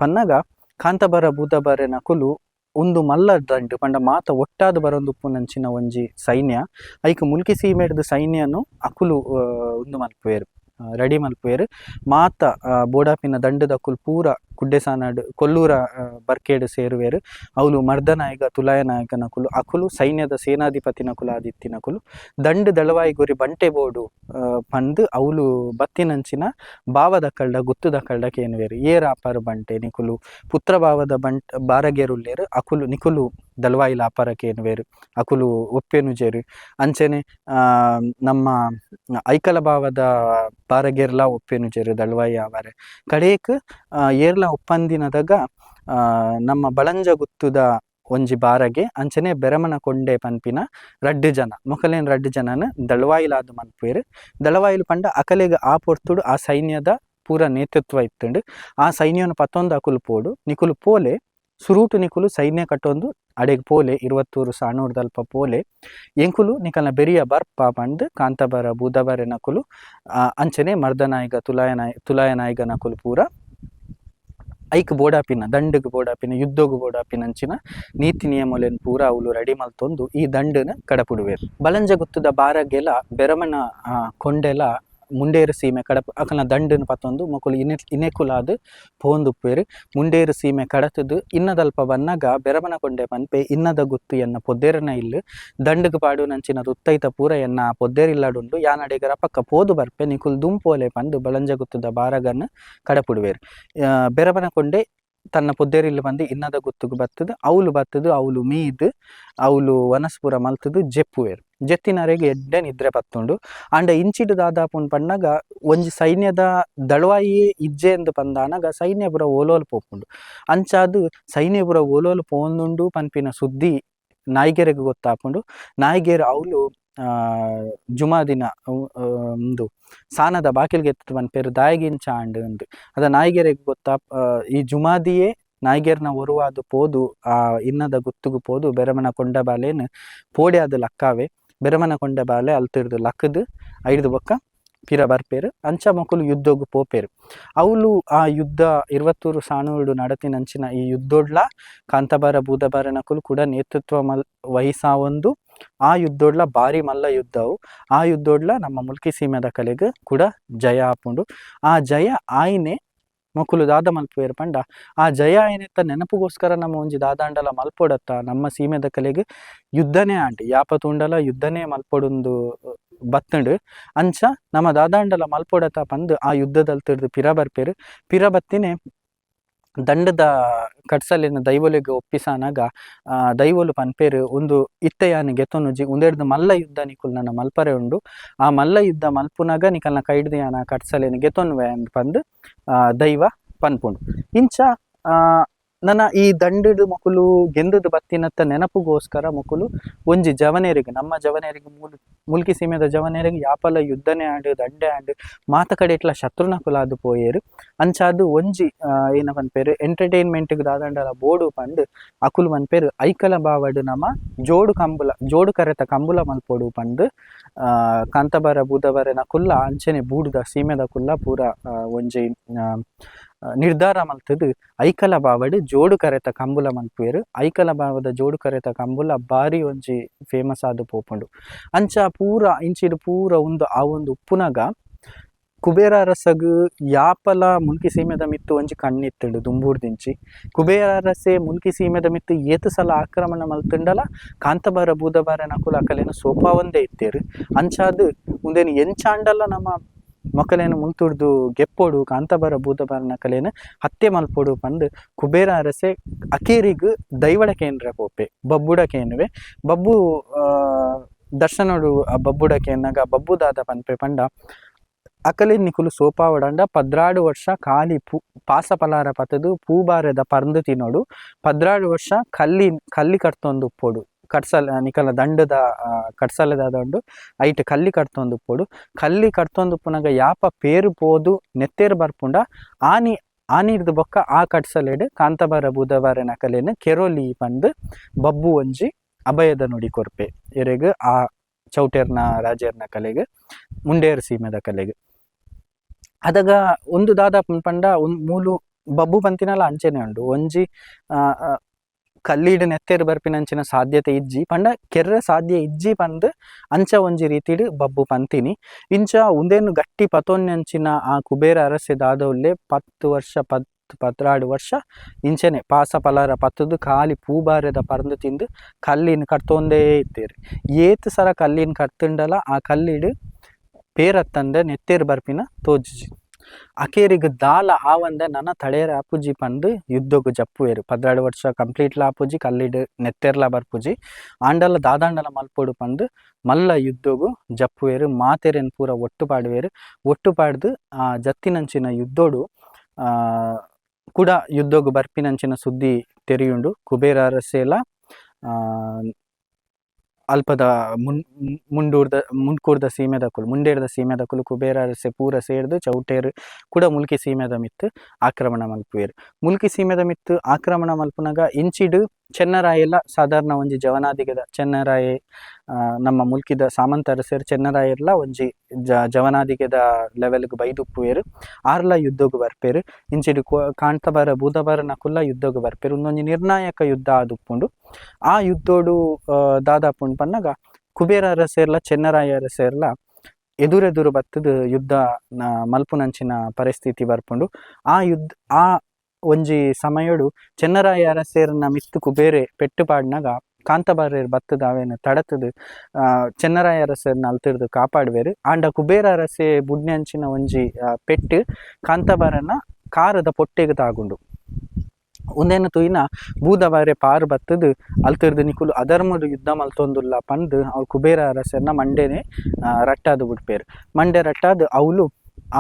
ಪನ್ನಗ ಕಾಂತಾಬಾರ ಬೂದಬಾರೆನಕುಲು ಉಂದು ಮಲ್ಲ ದಂಡ್ ಪಂಡ ಮಾತ ಒಟ್ಟಾದ್ ಬರೊಂದುಪ್ಪುನಂಚಿನ ಒಂಜಿ ಸೈನ್ಯ. ಐಕ್ ಮುಲ್ಕಿ ಸೀಮೆಡ್ದ್ ಸೈನ್ಯನು ಅಕುಲು ಉಂದು ಮಲ್ಪುವೆರ್, ರೆಡಿ ಮಲ್ಪುವೆರ್. ಮಾತ ಬೋಡಾಪಿನ ದಂಡದಕುಲು ಪೂರ ಗುಡ್ಡೆಸಾನಡ್ ಕೊಲ್ಲೂರ ಬರ್ಕೆಡ್ ಸೇರುವೆರ್. ಅವುಲು ಮರ್ದನಾಯಕ ತುಲಾಯ ನಾಯಕನಕುಲು ಅಕುಲು ಸೈನ್ಯದ ಸೇನಾಧಿಪತಿನಕುಲು ಆದಿತ್ತಿನಕುಲು. ದಂಡ್ ದಳವಾಯಿಗೊರಿ ಬಂಟೆ ಬೋಡು ಪಂದ್ ಅವುಲು ಬತ್ತಿನಂಚಿನ ಬಾವದಕ್ಕಲ್ಡ ಗುತ್ತುದಕ್ಕಲ್ಡ ಕೇನುವೆರ್. ಏರಾಪರ್ ಬಂಟೆ ನಿಕುಲು ಪುತ್ರ ಭಾವದ ಬಂಟ್ ಬಾರಗೇರುಲ್ಲೆರ್ ಅಕುಲು ನಿಕುಲು ದಳವಾಯಿಲ ಆಪರ ಕೇನುವೆರ್, ಅಕುಲು ಒಪ್ಪೆನುಜೆರ್. ಅಂಚನೆ ನಮ್ಮ ಐಕಲ ಭಾವದ ಬಾರಗೇರ್ಲ ಒಪ್ಪೆನುಜೆರ್ ದಳವಾಯಿ ಆವರೆ. ಕಡೇಕ್ ಏರ್ಲ ಒಪ್ಪಂದಿನದಗ ನಮ್ಮ ಬಳಂಜ ಗುತ್ತುದ ಒಂಜಿ ಬಾರಗೆ ಅಂಚನೆ ಬೆರಮನ ಕೊಂಡೆ ಪನ್ಪಿನ ರಡ್ಡ್ ಜನ ಮೊಕಲೆನ್ ರಡ್ಡ್ ಜನನ್ ದಳವಾಯಿಲಾದ್ ಮನ್ಪುವೆರ್. ದಳವಾಯಿಲು ಪಂಡ ಅಕಲೆಗ್ ಆ ಪೊರ್ತುಡು ಆ ಸೈನ್ಯದ ಪೂರ ನೇತೃತ್ವ ಇತ್ತುಂಡು. ಆ ಸೈನ್ಯನು ಪತ್ತೊಂದು ಅಕುಲು ಪೋಡು ನಿಕುಲು ಪೋಲೆ ಸುರೂಟು ನಿಕುಲು ಸೈನ್ಯ ಕಟ್ಟೊಂದು ಅಡೆಗ್ ಪೋಲೆ ಇರ್ವತ್ತೂರು ಸಾಣೂರ್ದಲ್ಪ ಪೋಲೆ ಎಂಕುಲು ನಿಕಲ್ನ ಬೆರಿಯ ಬರ್ಪ ಪಂದ್ ಕಾಂತಾಬಾರ ಬೂದಬಾರೆನಕುಲು ಅಂಚನೆ ಮರ್ದನಾಯಗ ತುಲಾಯನಾಯಗನಕುಲು ಪೂರ ಐಕ್ ಬೋಡಾಪಿನ ದಂಡುಗು ಬೋಡಾಪಿನ ಯುದ್ಧಗು ಬೋಡಾಪಿನಂಚಿನ ನೀತಿ ನಿಯಮೊಲೆನ್ ಪೂರ ಅವುಲು ರೆಡಿ ಮಲ್ತೊಂದು ಈ ದಂಡನ್ ಕಡಪುಡುವೆರ್. ಬಲಂಜಗುತ್ತುದ ಬಾರಗೆಲ ಬೆರಮನ ಕೊಂಡೆಲ ಮುಂಡೇರು ಸೀಮೆ ಕಡಪ ಅಕಲ್ನ ದಂಡನ್ ಪತ್ತೊಂದು ಮೊಕುಲು ಇನೆಕುಲಾದ್ ಪೋವೊಂದುಪ್ಪುವೆರ್. ಮುಂಡೇರು ಸೀಮೆ ಕಡತುದು ಇನ್ನದಲ್ಪ ಬನ್ನಗ ಬೆರಮನ ಕೊಂಡೆ ಪನ್ಪೆ ಇನ್ನದ ಗುತ್ತು ಎನ್ನ ಪೊದ್ದೇರನ ಇಲ್ಲು ದಂಡುಗು ಪಾಡುನಂಚಿನ ತುತ್ತೈತ ಪೂರ ಎನ್ನ ಪೊದ್ದೇರಿಲ್ಲಡುಂಡು ಯಾನಡೆಗ್ ರಪಕ್ಕ ಪೋದು ಬರ್ಪೆ ನಿಕುಲು ದುಂಪೋಲೆ ಪಂದ್ ಬಳಂಜಗುತ್ತುದ ಬಾರಗನ್ ಕಡಪುಡುವೆರ್. ಬೆರಮನ ಕೊಂಡೆ ತನ್ನ ಪೊದ್ದೇರಿಲ್ಲು ಪಂದ್ ಇನ್ನದ ಗುತ್ತುಗು ಬತ್ತುದು ಅವುಲು ಬತ್ತುದು ಅವುಲು ಮೀದ್ ಅವುಲು ವನಸ್ಪುರ ಮಲ್ತುದು ಜೆಪ್ಪುವೆರ್. ಜೆತ್ತಿನರೆಗ್ ಎಡ್ಡೆ ನಿದ್ರೆ ಪತ್ತುಂಡು. ಆಂಡ ಇಂಚಿಡ್ ದಾದಾಪುಂಡು ಪನ್ನಗ ಒಂಜಿ ಸೈನ್ಯದ ದಳವಾಯಿಯೇ ಇಜ್ಜೆ ಅಂದ್ ಪಂದಾನಗ ಸೈನ್ಯ ಪೂರ ಓಲೋಲು ಪೋಪುಂಡು. ಅಂಚಾದ್ ಸೈನ್ಯ ಪೂರ ಓಲೋಲು ಪೋವೊಂದುಂಡು ಪನ್ಪಿನ ಸುದ್ದಿ ನಾಯ್ಗೆರೆಗ್ ಗೊತ್ತಾಪುಂಡು. ನಾಯ್ಗೆರ್ ಅವುಲು ಜುಮಾದಿನ ಉಂದು ಸಾನದ ಬಾಕಿಲ್ಗೆ ಎತ್ತುದು ಪನ್ಪೆರ್ ದಾಯೆಗಿಂಚ ಆಂಡ್ ಅಂದ್. ಅದ ನಾಯ್ಗೆರೆಗ್ ಗೊತ್ತಾ ಈ ಜುಮಾದಿಯೇ ನಾಯ್ಗೆರ್ನ ಒರುವಾದ್ ಪೋದು ಆ ಇನ್ನದ ಗುತ್ತುಗು ಪೋದು ಬೆರಮನ ಕೊಂಡಬಾಲೆನ್ ಪೋಡ್ಯಾದ್ ಲಕ್ಕಾವೆ. ಬೆರಮನ ಕೊಂಡಬಾಲೆ ಅಲ್ತಿರ್ದ್ ಲಕ್ಕುದು ಐಡ್ದ್ ಬೊಕ್ಕ ಪಿರ ಬರ್ಪೆರ್. ಅಂಚ ಮೊಕುಲು ಯುದ್ಧೊಗು ಪೋಪೆರ್. ಅವುಲು ಆ ಯುದ್ಧ ಇರ್ವತ್ತೂರು ಸಾಣೂರುಡು ನಡತಿನಂಚಿನ ಈ ಯುದ್ಧೊಡ್ಲ ಕಾಂತಾಬಾರ ಬೂದಬಾರನಕುಲು ಕೂಡ ನೇತೃತ್ವ ವಹಿಸಾವೊಂದು ಆ ಯುದ್ಧೊಡ್ಲ ಬಾರಿ ಮಲ್ಲ ಯುದ್ಧವು. ಆ ಯುದ್ಧೊಡ್ಲ ನಮ್ಮ ಮುಲ್ಕಿ ಸೀಮೆದ ಕಲೆಗ್ ಕೂಡ ಜಯ ಆಪುಂಡು. ಆ ಜಯ ಆಯಿನೆ ಮೊಕುಲು ದಾದ ಮಲ್ಪುವೆರ್ ಪಂಡ ಆ ಜಯ ಆಯಿನೆತ್ತ ನೆನಪುಗೋಸ್ಕರ ನಮ್ಮ ಒಂಜಿ ದಾದಾಂಡಲ ಮಲ್ಪೊಡತ್ತ ನಮ್ಮ ಸೀಮೆದ ಕಲೆಗ್ ಯುದ್ಧನೇ ಆಂಡ್ ಯಾಪ ತೂಂಡಲ ಯುದ್ಧನೇ ಮಲ್ಪೊಡುಂದು ಬತ್ತುಂಡು. ಅಂಚ ನಮ್ಮ ದಾದಾಂಡಲ ಮಲ್ಪೊಡತ್ತ ಪಂದ್ ಆ ಯುದ್ಧದಲ್ತಿರ್ದ್ ಪಿರ ಬರ್ಪೆರ್. ಪಿರ ಬತ್ತಿನೇ ದಂಡದ ಕಟ್ಸಲೆನ್ ದೈವೊಲೆಗ್ ಒಪ್ಪಿಸಾನಗ ದೈವೊಲು ಪನ್ಪೆರ್ ಉಂದು ಇತ್ತೆ ಯಾನ್ ಗೆತೊನುಜಿ ಉಂದೆಡ್ದ್ ಮಲ್ಲ ಯುದ್ಧ ನಿಕುಲು ನನ ಮಲ್ಪರೆ ಉಂಡು. ಆ ಮಲ್ಲ ಯುದ್ಧ ಮಲ್ಪುನಗ ನಿಕಲ್ನ ಕೈಡ್ದ್ ಯಾನ್ ಆ ಕಟ್ಸಲೆನ್ ಗೆತೊನುವೆ ಅಂದ್ ಪಂದ್ ದೈವ ಪನ್ಪುಂಡು. ಇಂಚ ನನ ಈ ದಂಡಡ್ ಮೊಕುಲು ಗೆಂದುದು ಬತ್ತಿನತ್ತ ನೆನಪುಗೋಸ್ಕರ ಮೊಕುಲು ಒಂಜಿ ಜವನೆರೆಗ್ ನಮ್ಮ ಜವನೆರೆಗ್ ಮುಲ್ಕಿ ಸೀಮೆದ ಜವನೆರೆಗ್ ಯಾಪಲ ಯುದ್ಧನೇ ಆಂಡ್ ದಂಡೆ ಆಂಡ್ ಮಾತ ಕಡೆಟ್ಲ ಶತ್ರುನಕುಲಾದ್ ಪೋಯೆರ್. ಅಂಚಾದ್ ಒಂಜಿ ಏನ ಪನ್ಪೆರ್ ಎಂಟರ್ಟೈನ್ಮೆಂಟ್ ಗ್ ದಾದಂಡಲ ಬೋಡು ಪಂದ್ ಅಕುಲು ಪನ್ಪೆರ್ ಐಕಳ ಬಾವಡ್ ನಮ ಜೋಡು ಕಂಬುಲ ಜೋಡು ಕರೆತ ಕಂಬುಲ ಮಲ್ಪೊಡು ಪಂದ್ ಕಾಂತಾಬಾರ ಬೂದಬಾರೆನಕುಲ್ಲ ಅಂಚನೆ ಬೂಡುದ ಸೀಮೆದಕುಲ್ಲ ಪೂರ ಒಂಜಿ ನಿರ್ಧಾರ ಮಲ್ತುದು ಐಕಳ ಬಾವಡ್ ಜೋಡು ಕರೆತ ಕಂಬುಲ ಮಲ್ಪುವೆರ್. ಐಕಳ ಬಾವದ ಜೋಡು ಕರೆತ ಕಂಬುಲ ಬಾರಿ ಒಂಜಿ ಫೇಮಸ್ ಆದ್ ಪೋಪುಂಡು. ಅಂಚ ಪೂರ ಇಂಚಿಡ್ ಪೂರ ಉಂದು ಆವೊಂದು ಉಪ್ಪುನಗ ಕುಬೇರ ಅರಸಗ್ ಯಾಪಲ ಮುಲ್ಕಿ ಸೀಮೆದ ಮಿತ್ತ್ ಒಂಜಿ ಕಣ್ಣ್ ಇತ್ತುಂಡು ದುಂಬುರ್ದಿಂಚಿ. ಕುಬೇರ ಅರಸೆ ಮುಲ್ಕಿ ಸೀಮೆದ ಮಿತ್ತ್ ಏತ್ ಸಲ ಆಕ್ರಮಣ ಮಲ್ತುಂಡಲ ಕಾಂತಾಬಾರ ಬೂದಬಾರನಕುಲು ಅಕಲೆನ್ ಸೋಪಾವೊಂದೇ ಇತ್ತೆರ್. ಅಂಚಾದ್ ಉಂದೆನ್ ಎಂಚಾಂಡಲ ನಮ ಮೊಕಲೆನ್ ಮುಲ್ತುರ್ದು ಗೆಪ್ಪೊಡು ಕಾಂತಾಬಾರ ಬೂದಬಾರನಕಲೆನ್ ಹತ್ಯೆ ಮಲ್ಪೊಡು ಪಂದ್ ಕುಬೇರ ಅರಸೆ ಅಕೇರಿಗ್ ದೈವಡ ಕೇನ್ರೆ ಪೋಪೆ ಬಬ್ಬುಡ ಕೇನುವೆ. ಬಬ್ಬು ದರ್ಶನೊಡು ಆ ಬಬ್ಬುಡ ಕೇನ್ನಗ ಬಬ್ಬು ದಾದ ಪನ್ಪೆ ಪಂಡ ಅಕಲೆನ್ ನಿಕುಲು ಸೋಪಾವೊಡಂಡ 12 ವರ್ಷ ಖಾಲಿ ಪೂ ಪಾಸ ಪಲಾರ ಪತ್ತುದು ಪೂಬಾರೆದ ಪರ್ಂದ್ ತಿನೊಡು 12 ವರ್ಷ ಕಲ್ಲಿ ಕಲ್ಲಿ ಕರ್ತೊಂದು ಉಪ್ಪೊಡು. ಕಡ್ಸಲ್ ನಿಕಲ್ನ ದಂಡದ ಕಡ್ಸಲೆದಾದ ಉಂಡು ಐಟ್ ಕಲ್ಲಿ ಕಟ್ತೊಂದು ಉಪ್ಪೊಡು. ಕಲ್ಲಿ ಕಟ್ತೊಂದು ಉಪ್ಪುನಗ ಯಾಪ ಪೇರು ಪೋದು ನೆತ್ತೇರು ಬರ್ಪುಂಡ ಆನಿ ಆನಿರ್ದು ಬೊಕ್ಕ ಆ ಕಡ್ಸಲೆಡ್ ಕಾಂತಾಬಾರ ಬೂದಬಾರೆನ ಕಲೆನ್ ಕೆರೊಲಿ ಪಂದ್ ಬಬ್ಬು ಒಂಜಿ ಅಭಯದ ನುಡಿ ಕೊರ್ಪೆ ಎರೆಗ್ ಆ ಚೌಟೆರ್ನ ರಾಜೆರ್ನ ಕಲೆಗ್ ಮುಂಡೇರ್ ಸೀಮೆದ ಕಲೆಗ್. ಅದಗ ಉಂದು ದಾದ ಪಂಡ ಮೂಲು ಬಬ್ಬು ಪಂತಿನಲ ಅಂಚೆನೆ ಉಂಡು. ಒಂಜಿ ಕಲ್ಲಿಡ್ ನೆತ್ತೆರ್ ಬರ್ಪಿನಂಚಿನ ಸಾಧ್ಯತೆ ಇಜ್ಜಿ ಪಂಡ ಕೆರ್ರೆ ಸಾಧ್ಯ ಇಜ್ಜಿ ಪಂದ್ ಅಂಚ ಒಂಜಿ ರೀತಿಡ್ ಬಬ್ಬು ಪಂತಿನಿ. ಇಂಚ ಉಂದೆನ್ ಗಟ್ಟಿ ಪತೊನ್ನಂಚಿನ ಆ ಕುಬೇರ ಅರಸೆ ದಾದ ಉಲ್ಲೆ 10 ವರ್ಷ 12 ವರ್ಷ ಇಂಚನೆ ಪಾಸ ಪಲಾರ ಪತ್ತುದು ಖಾಲಿ ಪೂಬಾರೆದ ಪರ್ಂದ್ ತಿಂದು ಕಲ್ಲಿನ್ ಕಟ್ಟೊಂದೇ ಇತ್ತೆರ್. ಏತ್ ಸಲ ಕಲ್ಲಿನ್ ಕಟ್ತ್ಂಡಲ ಆ ಕಲ್ಲಿಡ್ ಪೇರತ್ತಂದೆ ನೆತ್ತೆರ್ ಬರ್ಪಿನ ತೋಜುಜಿ. ಅಕೇರಿಗ್ ದಾಲ ಆವಂದೆ ನನ ತಡೆಯರೆ ಆಪುಜಿ ಪಂದ್ ಯುದ್ಧೊಗು ಜಪ್ಪುವೆರ್. 12 ವರ್ಷ ಕಂಪ್ಲೀಟ್ಲ ಆಪುಜಿ ಕಲ್ಲಿಡ್ ನೆತ್ತೆರ್ಲ ಬರ್ಪುಜಿ. ಆಂಡಲ ದಾದಾಂಡಲ ಮಲ್ಪೊಡು ಪಂದ್ ಮಲ್ಲ ಯುದ್ಧೊಗು ಜಪ್ಪುವೆರ್. ಮಾತೆರೆನ್ ಪೂರ ಒಟ್ಟು ಪಾಡುವೆರ್. ಒಟ್ಟು ಪಾಡ್ದ್ ಆ ಜತ್ತಿನಂಚಿನ ಯುದ್ಧೊಡು ಕುಡ ಯುದ್ಧೊಗು ಬರ್ಪಿನಂಚಿನ ಸುದ್ದಿ ತೆರಿಯುಂಡು. ಕುಬೇರ ಅರಸೆಲ ಅಲ್ಪದ ಮುಂಡೂರ್ದ ಮುಂಡ್ಕೂರ್ದ ಸೀಮೆದಕುಲು ಮುಂಡೇರ್ದ ಸೀಮೆದಕುಲು ಕುಬೇರ ಅರಸೆ ಪೂರ ಸೇರ್ದ್ ಚೌಟೇರ್ ಕುಡ ಮುಲ್ಕಿ ಸೀಮೆದ ಮಿತ್ತ್ ಆಕ್ರಮಣ ಮಲ್ಪುವೆರ್. ಮುಲ್ಕಿ ಸೀಮೆದ ಮಿತ್ತ್ ಆಕ್ರಮಣ ಮಲ್ಪುನಗ ಇಂಚಿಡ್ ಚೆನ್ನರಾಯೆಲ ಸಾಧಾರಣ ಒಂಜಿ ಜವನಾದಿಗೆದ ಚೆನ್ನರಾಯೆ ನಮ್ಮ ಮುಲ್ಕಿದ ಸಾಮಂತ ಅರಸೆರ್ ಚೆನ್ನರಾಯೆರ್ಲ ಒಂಜಿ ಜವನಾದಿಗೆದ ಲೆವೆಲ್ಗ್ ಬೈದುಪ್ಪುವೆರ್. ಆರ್ಲ ಯುದ್ಧೊಗು ಬರ್ಪೆರ್. ಇಂಚಿಡ್ ಕಾಂತಬಾರ ಬೂದಬಾರನಕುಲ್ಲ ಯುದ್ಧೊಗು ಬರ್ಪೆರ್. ಉಂದೊಂಜಿ ನಿರ್ಣಾಯಕ ಯುದ್ಧ ಆದುಪ್ಪುಂಡು. ಆ ಯುದ್ಧೊಡು ದಾದಾಪುಂಡು ಪನ್ನಗ ಕುಬೇರ ಅರಸೆರ್ಲ ಚೆನ್ನರಾಯ ಅರಸೆರ್ಲ ಎದುರೆದುರು ಬತ್ತುದು ಯುದ್ಧ ಮಲ್ಪುನಂಚಿನ ಪರಿಸ್ಥಿತಿ ಬರ್ಪುಂಡು. ಆ ಯುದ್ಧ ಆ ಒಂಜಿ ಸಮಯೊಡು ಚೆನ್ನರಾಯ ಅರಸೆರ್ನ ಮಿತ್ತ್ ಕುಬೇರೆ ಪೆಟ್ಟು ಪಾಡ್ನಗ ಕಾಂತಬಾರೆರ್ ಬತ್ತುದು ಅವೆನ್ ತಡತುದು ಚೆನ್ನರಾಯ ಅರಸೆರ್ನ ಅಲ್ತಿರ್ದ್ ಕಾಪಾಡುವೆರ್. ಆಂಡ ಕುಬೇರ ಅರಸೆ ಬುಡ್ನಂಚಿನ ಒಂಜಿ ಪೆಟ್ಟು ಕಾಂತಬಾರನ ಕಾರದ ಪೊಟ್ಟೆಗ್ ತಾಗುಂಡು. ಉಂದೆನ್ ತೂಯಿನ ಬೂದಬಾರೆ ಪಾರ್ ಬತ್ತುದು ಅಲ್ತಿರ್ದ್ ನಿಕುಲು ಅಧರ್ಮಡ್ ಯುದ್ಧ ಮಲ್ತೊಂದುಲ್ಲ ಪಂದ್ ಅವು ಕುಬೇರ ಅರಸೆರ್ನ ಮಂಡೆನೆ ರಟ್ಟಾದ್ ಬುಡ್ಪೆರ್. ಮಂಡೆ ರಟ್ಟಾದ್ ಅವ್ಲು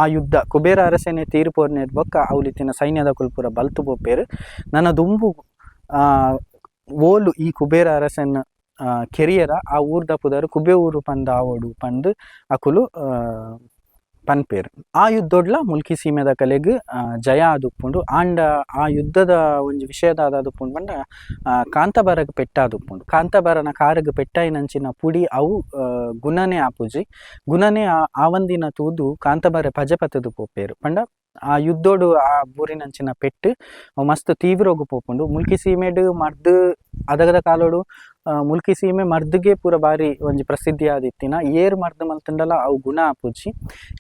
ಆ ಯುದ್ಧ ಕುಬೇರ ಅರಸೆನೆ ತೀರ್ ಪೋರ್ನೆದ್ ಬೊಕ್ಕ ಅವ್ಲು ಇತ್ತಿನ ಸೈನ್ಯದಕುಲು ಪೂರ ಬಲ್ತ್ ಪೋಪೆರ್. ನನ ದುಂಬು ಓಲು ಈ ಕುಬೇರ ಅರಸನ್ ಕೆರಿಯರ ಆ ಊರ್ದ ಪುದರ್ ಕುಬೆ ಊರು ಪಂದ್ ಆವೊಡು ಪಂದ್ ಅಕುಲು ಪನ್ಪೆರ್. ಆ ಯುದ್ಧೊಡ್ಲ ಮುಲ್ಕಿ ಸೀಮೆದಕಲೆಗ್ ಜಯ ಆದುಪ್ಪುಂಡು. ಆಂಡ ಆ ಯುದ್ಧದ ಒಂಜಿ ವಿಷಯ ದಾದ ಆದುಪ್ಪುಂಡು ಪಂಡ ಕಾಂತಾಬಾರಗ್ ಪೆಟ್ಟಾದುಪ್ಪುಂಡು. ಕಾಂತಾಬಾರನ ಕಾರುಗ್ ಪೆಟ್ಟಾಯಿನಂಚಿನ ಪುಡಿ ಅವು ಗುಣನೆ ಆಪುಜಿ. ಗುಣನೆ ಆವಂದಿನ ತೂದು ಕಾಂತಾಬಾರೆ ಪಜೆ ಪತ್ತುದು ಪೋಪೆರ್. ಪಂಡ ಆ ಯುದ್ಧೊಡು ಆ ಬೂರಿನಂಚಿನ ಪೆಟ್ಟು ಅವು ಮಸ್ತ್ ತೀವ್ರೊಗು ಪೋಪುಂಡು. ಮುಲ್ಕಿ ಸೀಮೆಡ್ ಮರ್ದ್ ಅದಗದ ಕಾಲೊಡು ಮುಲ್ಕಿ ಸೀಮೆ ಮರ್ದ್ಗೆ ಪೂರ ಬಾರಿ ಒಂಜಿ ಪ್ರಸಿದ್ಧಿ ಆದಿತ್ತಿನ ಏರ್ ಮರ್ದ್ ಮಲ್ತುಂಡಲ ಅವು ಗುಣ ಆಪುಜಿ.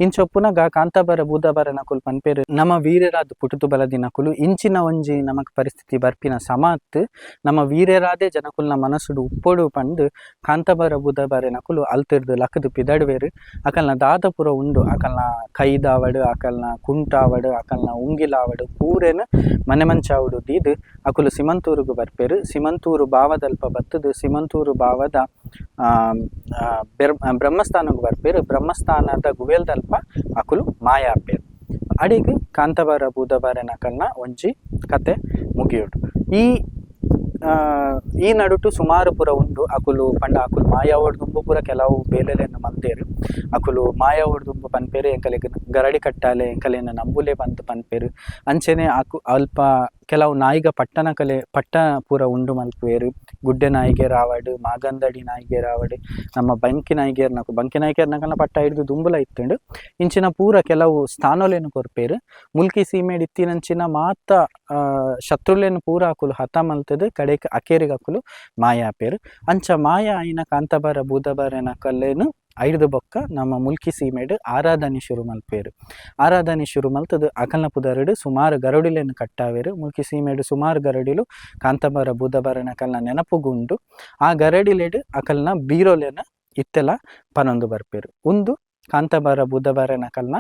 ಇಂಚ ಉಪ್ಪುನಗ ಕಾಂತಾಬಾರ ಬೂದಬಾರನಕುಲು ಪನ್ಪೆರ್ ನಮ ವೀರೆರಾದ್ ಪುಟುದು ಬಲದಿನಕುಲು ಇಂಚಿನ ಒಂಜಿ ನಮಕ್ ಪರಿಸ್ಥಿತಿ ಬರ್ಪಿನ ಸಮ ಅತ್ತ್ ನಮ ವೀರೆರಾದೇ ಜನಕುಲ್ನ ಮನಸ್ಸುಡು ಉಪ್ಪೊಡು ಪಂದ್ ಕಾಂತಾಬಾರ ಬೂದಬಾರೆನಕುಲು ಅಲ್ತಿರ್ದ್ ಲಕ್ದ್ ಪಿದಡುವೆರ್. ಅಕಲ್ನ ದಾದ ಪೂರ ಉಂಡು ಅಕಲ್ನ ಕೈದಾವಡ್ ಅಕಲ್ನ ಕುಂಟಾವಡ್ ಅಕಲ್ನ ಉಂಗಿಲಾವಡ್ ಪೂರೆನ್ ಮನೆ ಮಂಚಾವುಡು ದೀದ್ ಅಕುಲು ಸಿಮಂತೂರುಗು ಬರ್ಪೆರ್. ಸಿಮಂತೂರು ಬಾವದಲ್ಪ ಬತ್ತುದು ಸಿಮಂತೂರು ಬಾವದ ಬ್ರಹ್ಮಸ್ಥಾನಗ್ ಬರ್ಪೆರ್. ಬ್ರಹ್ಮಸ್ಥಾನದ ಗುವೆಲ್ದಲ್ಪ ಅಕುಲು ಮಾಯ ಆಪೆರ್. ಅಡೆಗ್ ಕಾಂತಾಬಾರ ಬೂದಬಾರೆನಕಲ್ನ ಒಂಜಿ ಕತೆ ಮುಗಿಯೊಡು. ಈ ಈ ನಡುಟು ಸುಮಾರು ಪೂರ ಉಂಡು. ಅಕುಲು ಪಂಡ ಅಕುಲು ಮಾಯಾವೊಡ್ ದುಂಬು ಪೂರ ಕೆಲವು ಬೇಲೆಲೆನ್ ಮಲ್ದೆರ್. ಅಕುಲು ಮಾಯಾವೊಡ್ ದುಂಬು ಪನ್ಪೆರ್ ಎಂಕಲೆಗ್ ಗರಡಿ ಕಟ್ಟಾಲೆ ಎಂಕಲೆನ್ ನಂಬುಲೆ ಪಂದ್ ಪನ್ಪೆರ್. ಅಂಚೆನೆ ಅಕು ಅಲ್ಪ ಕೆಲವು ನಾಯಿಗ ಪಟ್ಟಣ ಕಲೆ ಪಟ್ಟ ಪೂರ ಉಂಡು ಮಲ್ಪುವೆರ್. ಗುಡ್ಡೆ ನಾಯಿಗೆರಾವಡ್ ಮಾಗಂದಡಿ ನಾಯಿಗೆರಾವಡ್ ನಮ್ಮ ಬಂಕಿ ನಾಯಿಗೆರ್ನಕು ಬಂಕಿ ನಾಯ್ಕೆರ್ನಕಲ್ನ ಪಟ್ಟ ಐಡ್ದ್ ದುಂಬುಲ ಇತ್ತ್ಂಡ್. ಇಂಚಿನ ಪೂರ ಕೆಲವು ಸ್ಥಾನೊಲೆನ್ ಕೊರ್ಪೆರ್. ಮುಲ್ಕಿ ಸೀಮೆಡ್ ಇತ್ತಿನಂಚಿನ ಮಾತ ಶತ್ರುಲೆನ್ ಪೂರ ಅಕುಲು ಹತ ಮಲ್ತ್ದ್ ಕಡೆಕ್ ಅಕೇರಿಗ್ ಅಕುಲು ಮಾಯ ಆಪೆರ್. ಅಂಚ ಮಾಯ ಆಯಿನ ಕಾಂತಾಬಾರ ಬೂದಬಾರೆನಕಲೆನ್ ಐಡ್ದ್ ಬೊಕ್ಕ ನಮ್ಮ ಮುಲ್ಕಿ ಸೀಮೆಡ್ ಆರಾಧನೆ ಶುರು ಮಲ್ಪುವೆರ್. ಆರಾಧನೆ ಶುರು ಮಲ್ತ್ದ್ ಅಕಲ್ನ ಪುದರ್ಡ್ ಸುಮಾರ್ ಗರಡಿಲೆನ್ ಕಟ್ಟಾವೆರ್. ಮುಲ್ಕಿ ಸೀಮೆಡ್ ಸುಮಾರ್ ಗರಡಿಲು ಕಾಂತಾಬಾರ ಬೂದಬಾರೆನಕಲ್ನ ನೆನಪುಗು ಉಂಡು. ಆ ಗರಡಿಲೆಡ್ ಅಕಲ್ನ ಬೀರೊಲೆನ್ ಇತ್ತೆಲ ಪನೊಂದು ಬರ್ಪೆರ್. ಉಂದು ಕಾಂತಾಬಾರ ಬೂದಬಾರೆನಕಲ್ನ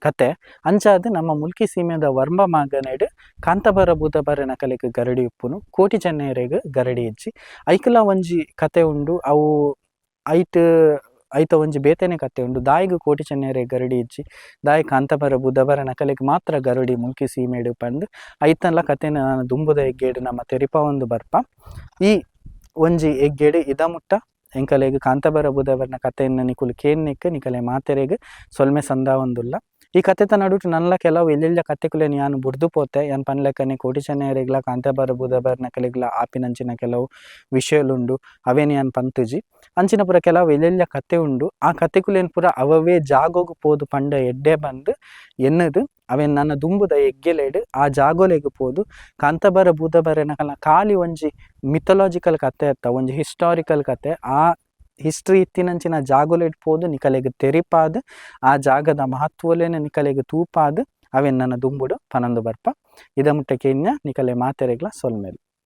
ಕತೆ. ಅಂಚಾದ್ ನಮ್ಮ ಮುಲ್ಕಿ ಸೀಮೆದ ವರ್ಮ ಮಾಗಣೆಡ್ ಕಾಂತಾಬಾರ ಬೂದಬಾರೆನಕಲೆಗ್ ಗರಡಿ ಉಪ್ಪುನು. ಕೋಟಿ ಚೆನ್ನಯೆರೆಗ್ ಗರಡಿ ಇಜ್ಜಿ. ಐಕುಲ ಒಂಜಿ ಕತೆ ಉಂಡು. ಅವು ಐಟ್ ಐತ ಒಂಜಿ ಬೇತೆನೆ ಕತೆ ಉಂಡು. ದಾಯೆಗ್ ಕೋಟಿ ಚೆನ್ನಯೆರೆಗ್ ಗರಡಿ ಇಜ್ಜಿ, ದಾಯೆ ಕಾಂತಾಬಾರ ಬೂದಬಾರೆನಕಲೆಗ್ ಮಾತ್ರ ಗರಡಿ ಮುಲ್ಕಿ ಸೀಮೆಡ್ ಪಂದ್ ಐತಲ ಕತೆನ್ ನನ ದುಂಬುದ ಎಗ್ಗೆಡ್ ನಮ ತೆರಿಪಾವೊಂದು ಬರ್ಪ. ಈ ಒಂಜಿ ಎಗ್ಗೆಡ್ ಇದ ಮುಟ್ಟ ಎಂಕಲೆಗ್ ಕಾಂತಾಬಾರ ಬೂದಾಬಾರನ ಕಥೆನ್ ನಿಕುಲು ಕೇನ್ನೆಕ್ ನಿಕಲೆ ಮಾತೆರೆಗ್ ಸೊಲ್ಮೆ ಸಂದಾವೊಂದುಲ್ಲ. ಈ ಕಥೆತ ನಡುಟು ನನಲ ಕೆಲವು ಎಲ್ಲೆಲ್ಲ ಕಥೆಕುಲೆನ್ ಯಾನ್ ಬುಡ್ದು ಪೋತೆ. ಯಾನ್ ಪನ್ಲೆಕ್ಕನೆ ಕೋಟಿ ಚೆನ್ನಯೆರೆಗ್ಲಾ ಕಾಂತಾಬಾರ ಬೂದಾಬಾರನಕಲೆಗ್ಲಾ ಆಪಿನಂಚಿನ ಕೆಲವು ವಿಷಯಲುಂಡು, ಅವೇನ್ ಯಾನ್ ಪಂತುಜಿ. ಅಂಚಿನ ಪೂರ ಕೆಲವು ಎಲ್ಲೆಲ್ಲ ಕತೆ ಉಂಡು. ಆ ಕಥೆಕುಲೆನ್ ಪೂರ ಅವವೇ ಜಾಗೋಗು ಪೋದು ಪಂಡ ಎಡ್ಡೆ ಬಂದ್ ಎನ್ನುದು ಅವೆನ್ ನನ್ನ ದುಂಬುದ ಎಗ್ಗೆಲೆಡ್ ಆ ಜಾಗೋಲೆಗ್ ಪೋದು ಕಾಂತಾಬಾರ ಬೂದಾಬಾರನಕಲ್ನ ಖಾಲಿ ಒಂಜಿ ಮಿಥೊಲೋಜಿಕಲ್ ಕತೆ ಅತ್ತ, ಒಂಜಿ ಹಿಸ್ಟೋರಿಕಲ್ ಕತೆ. ಆ ಹಿಸ್ಟ್ರಿ ಇತ್ತಿನಂಚಿನ ಜಾಗೋಲೆಡ್ ಪೋದು ನಿಕಲೆಗ್ ತೆರಿಪಾದ್ ಆ ಜಾಗದ ಮಹತ್ವಲೆನ್ ನಿಕಲೆಗ್ ತೂಪಾದ್ ಅವೆನ್ ನನ್ನ ದುಂಬುಡು ಪನೊಂದು ಬರ್ಪ. ಇದ ಮುಟ್ಟ ಕೇನ್ಯ ನಿಕಲೆ ಮಾತೆರೆಗ್ಲ ಸೊಲ್ಮೆಲು.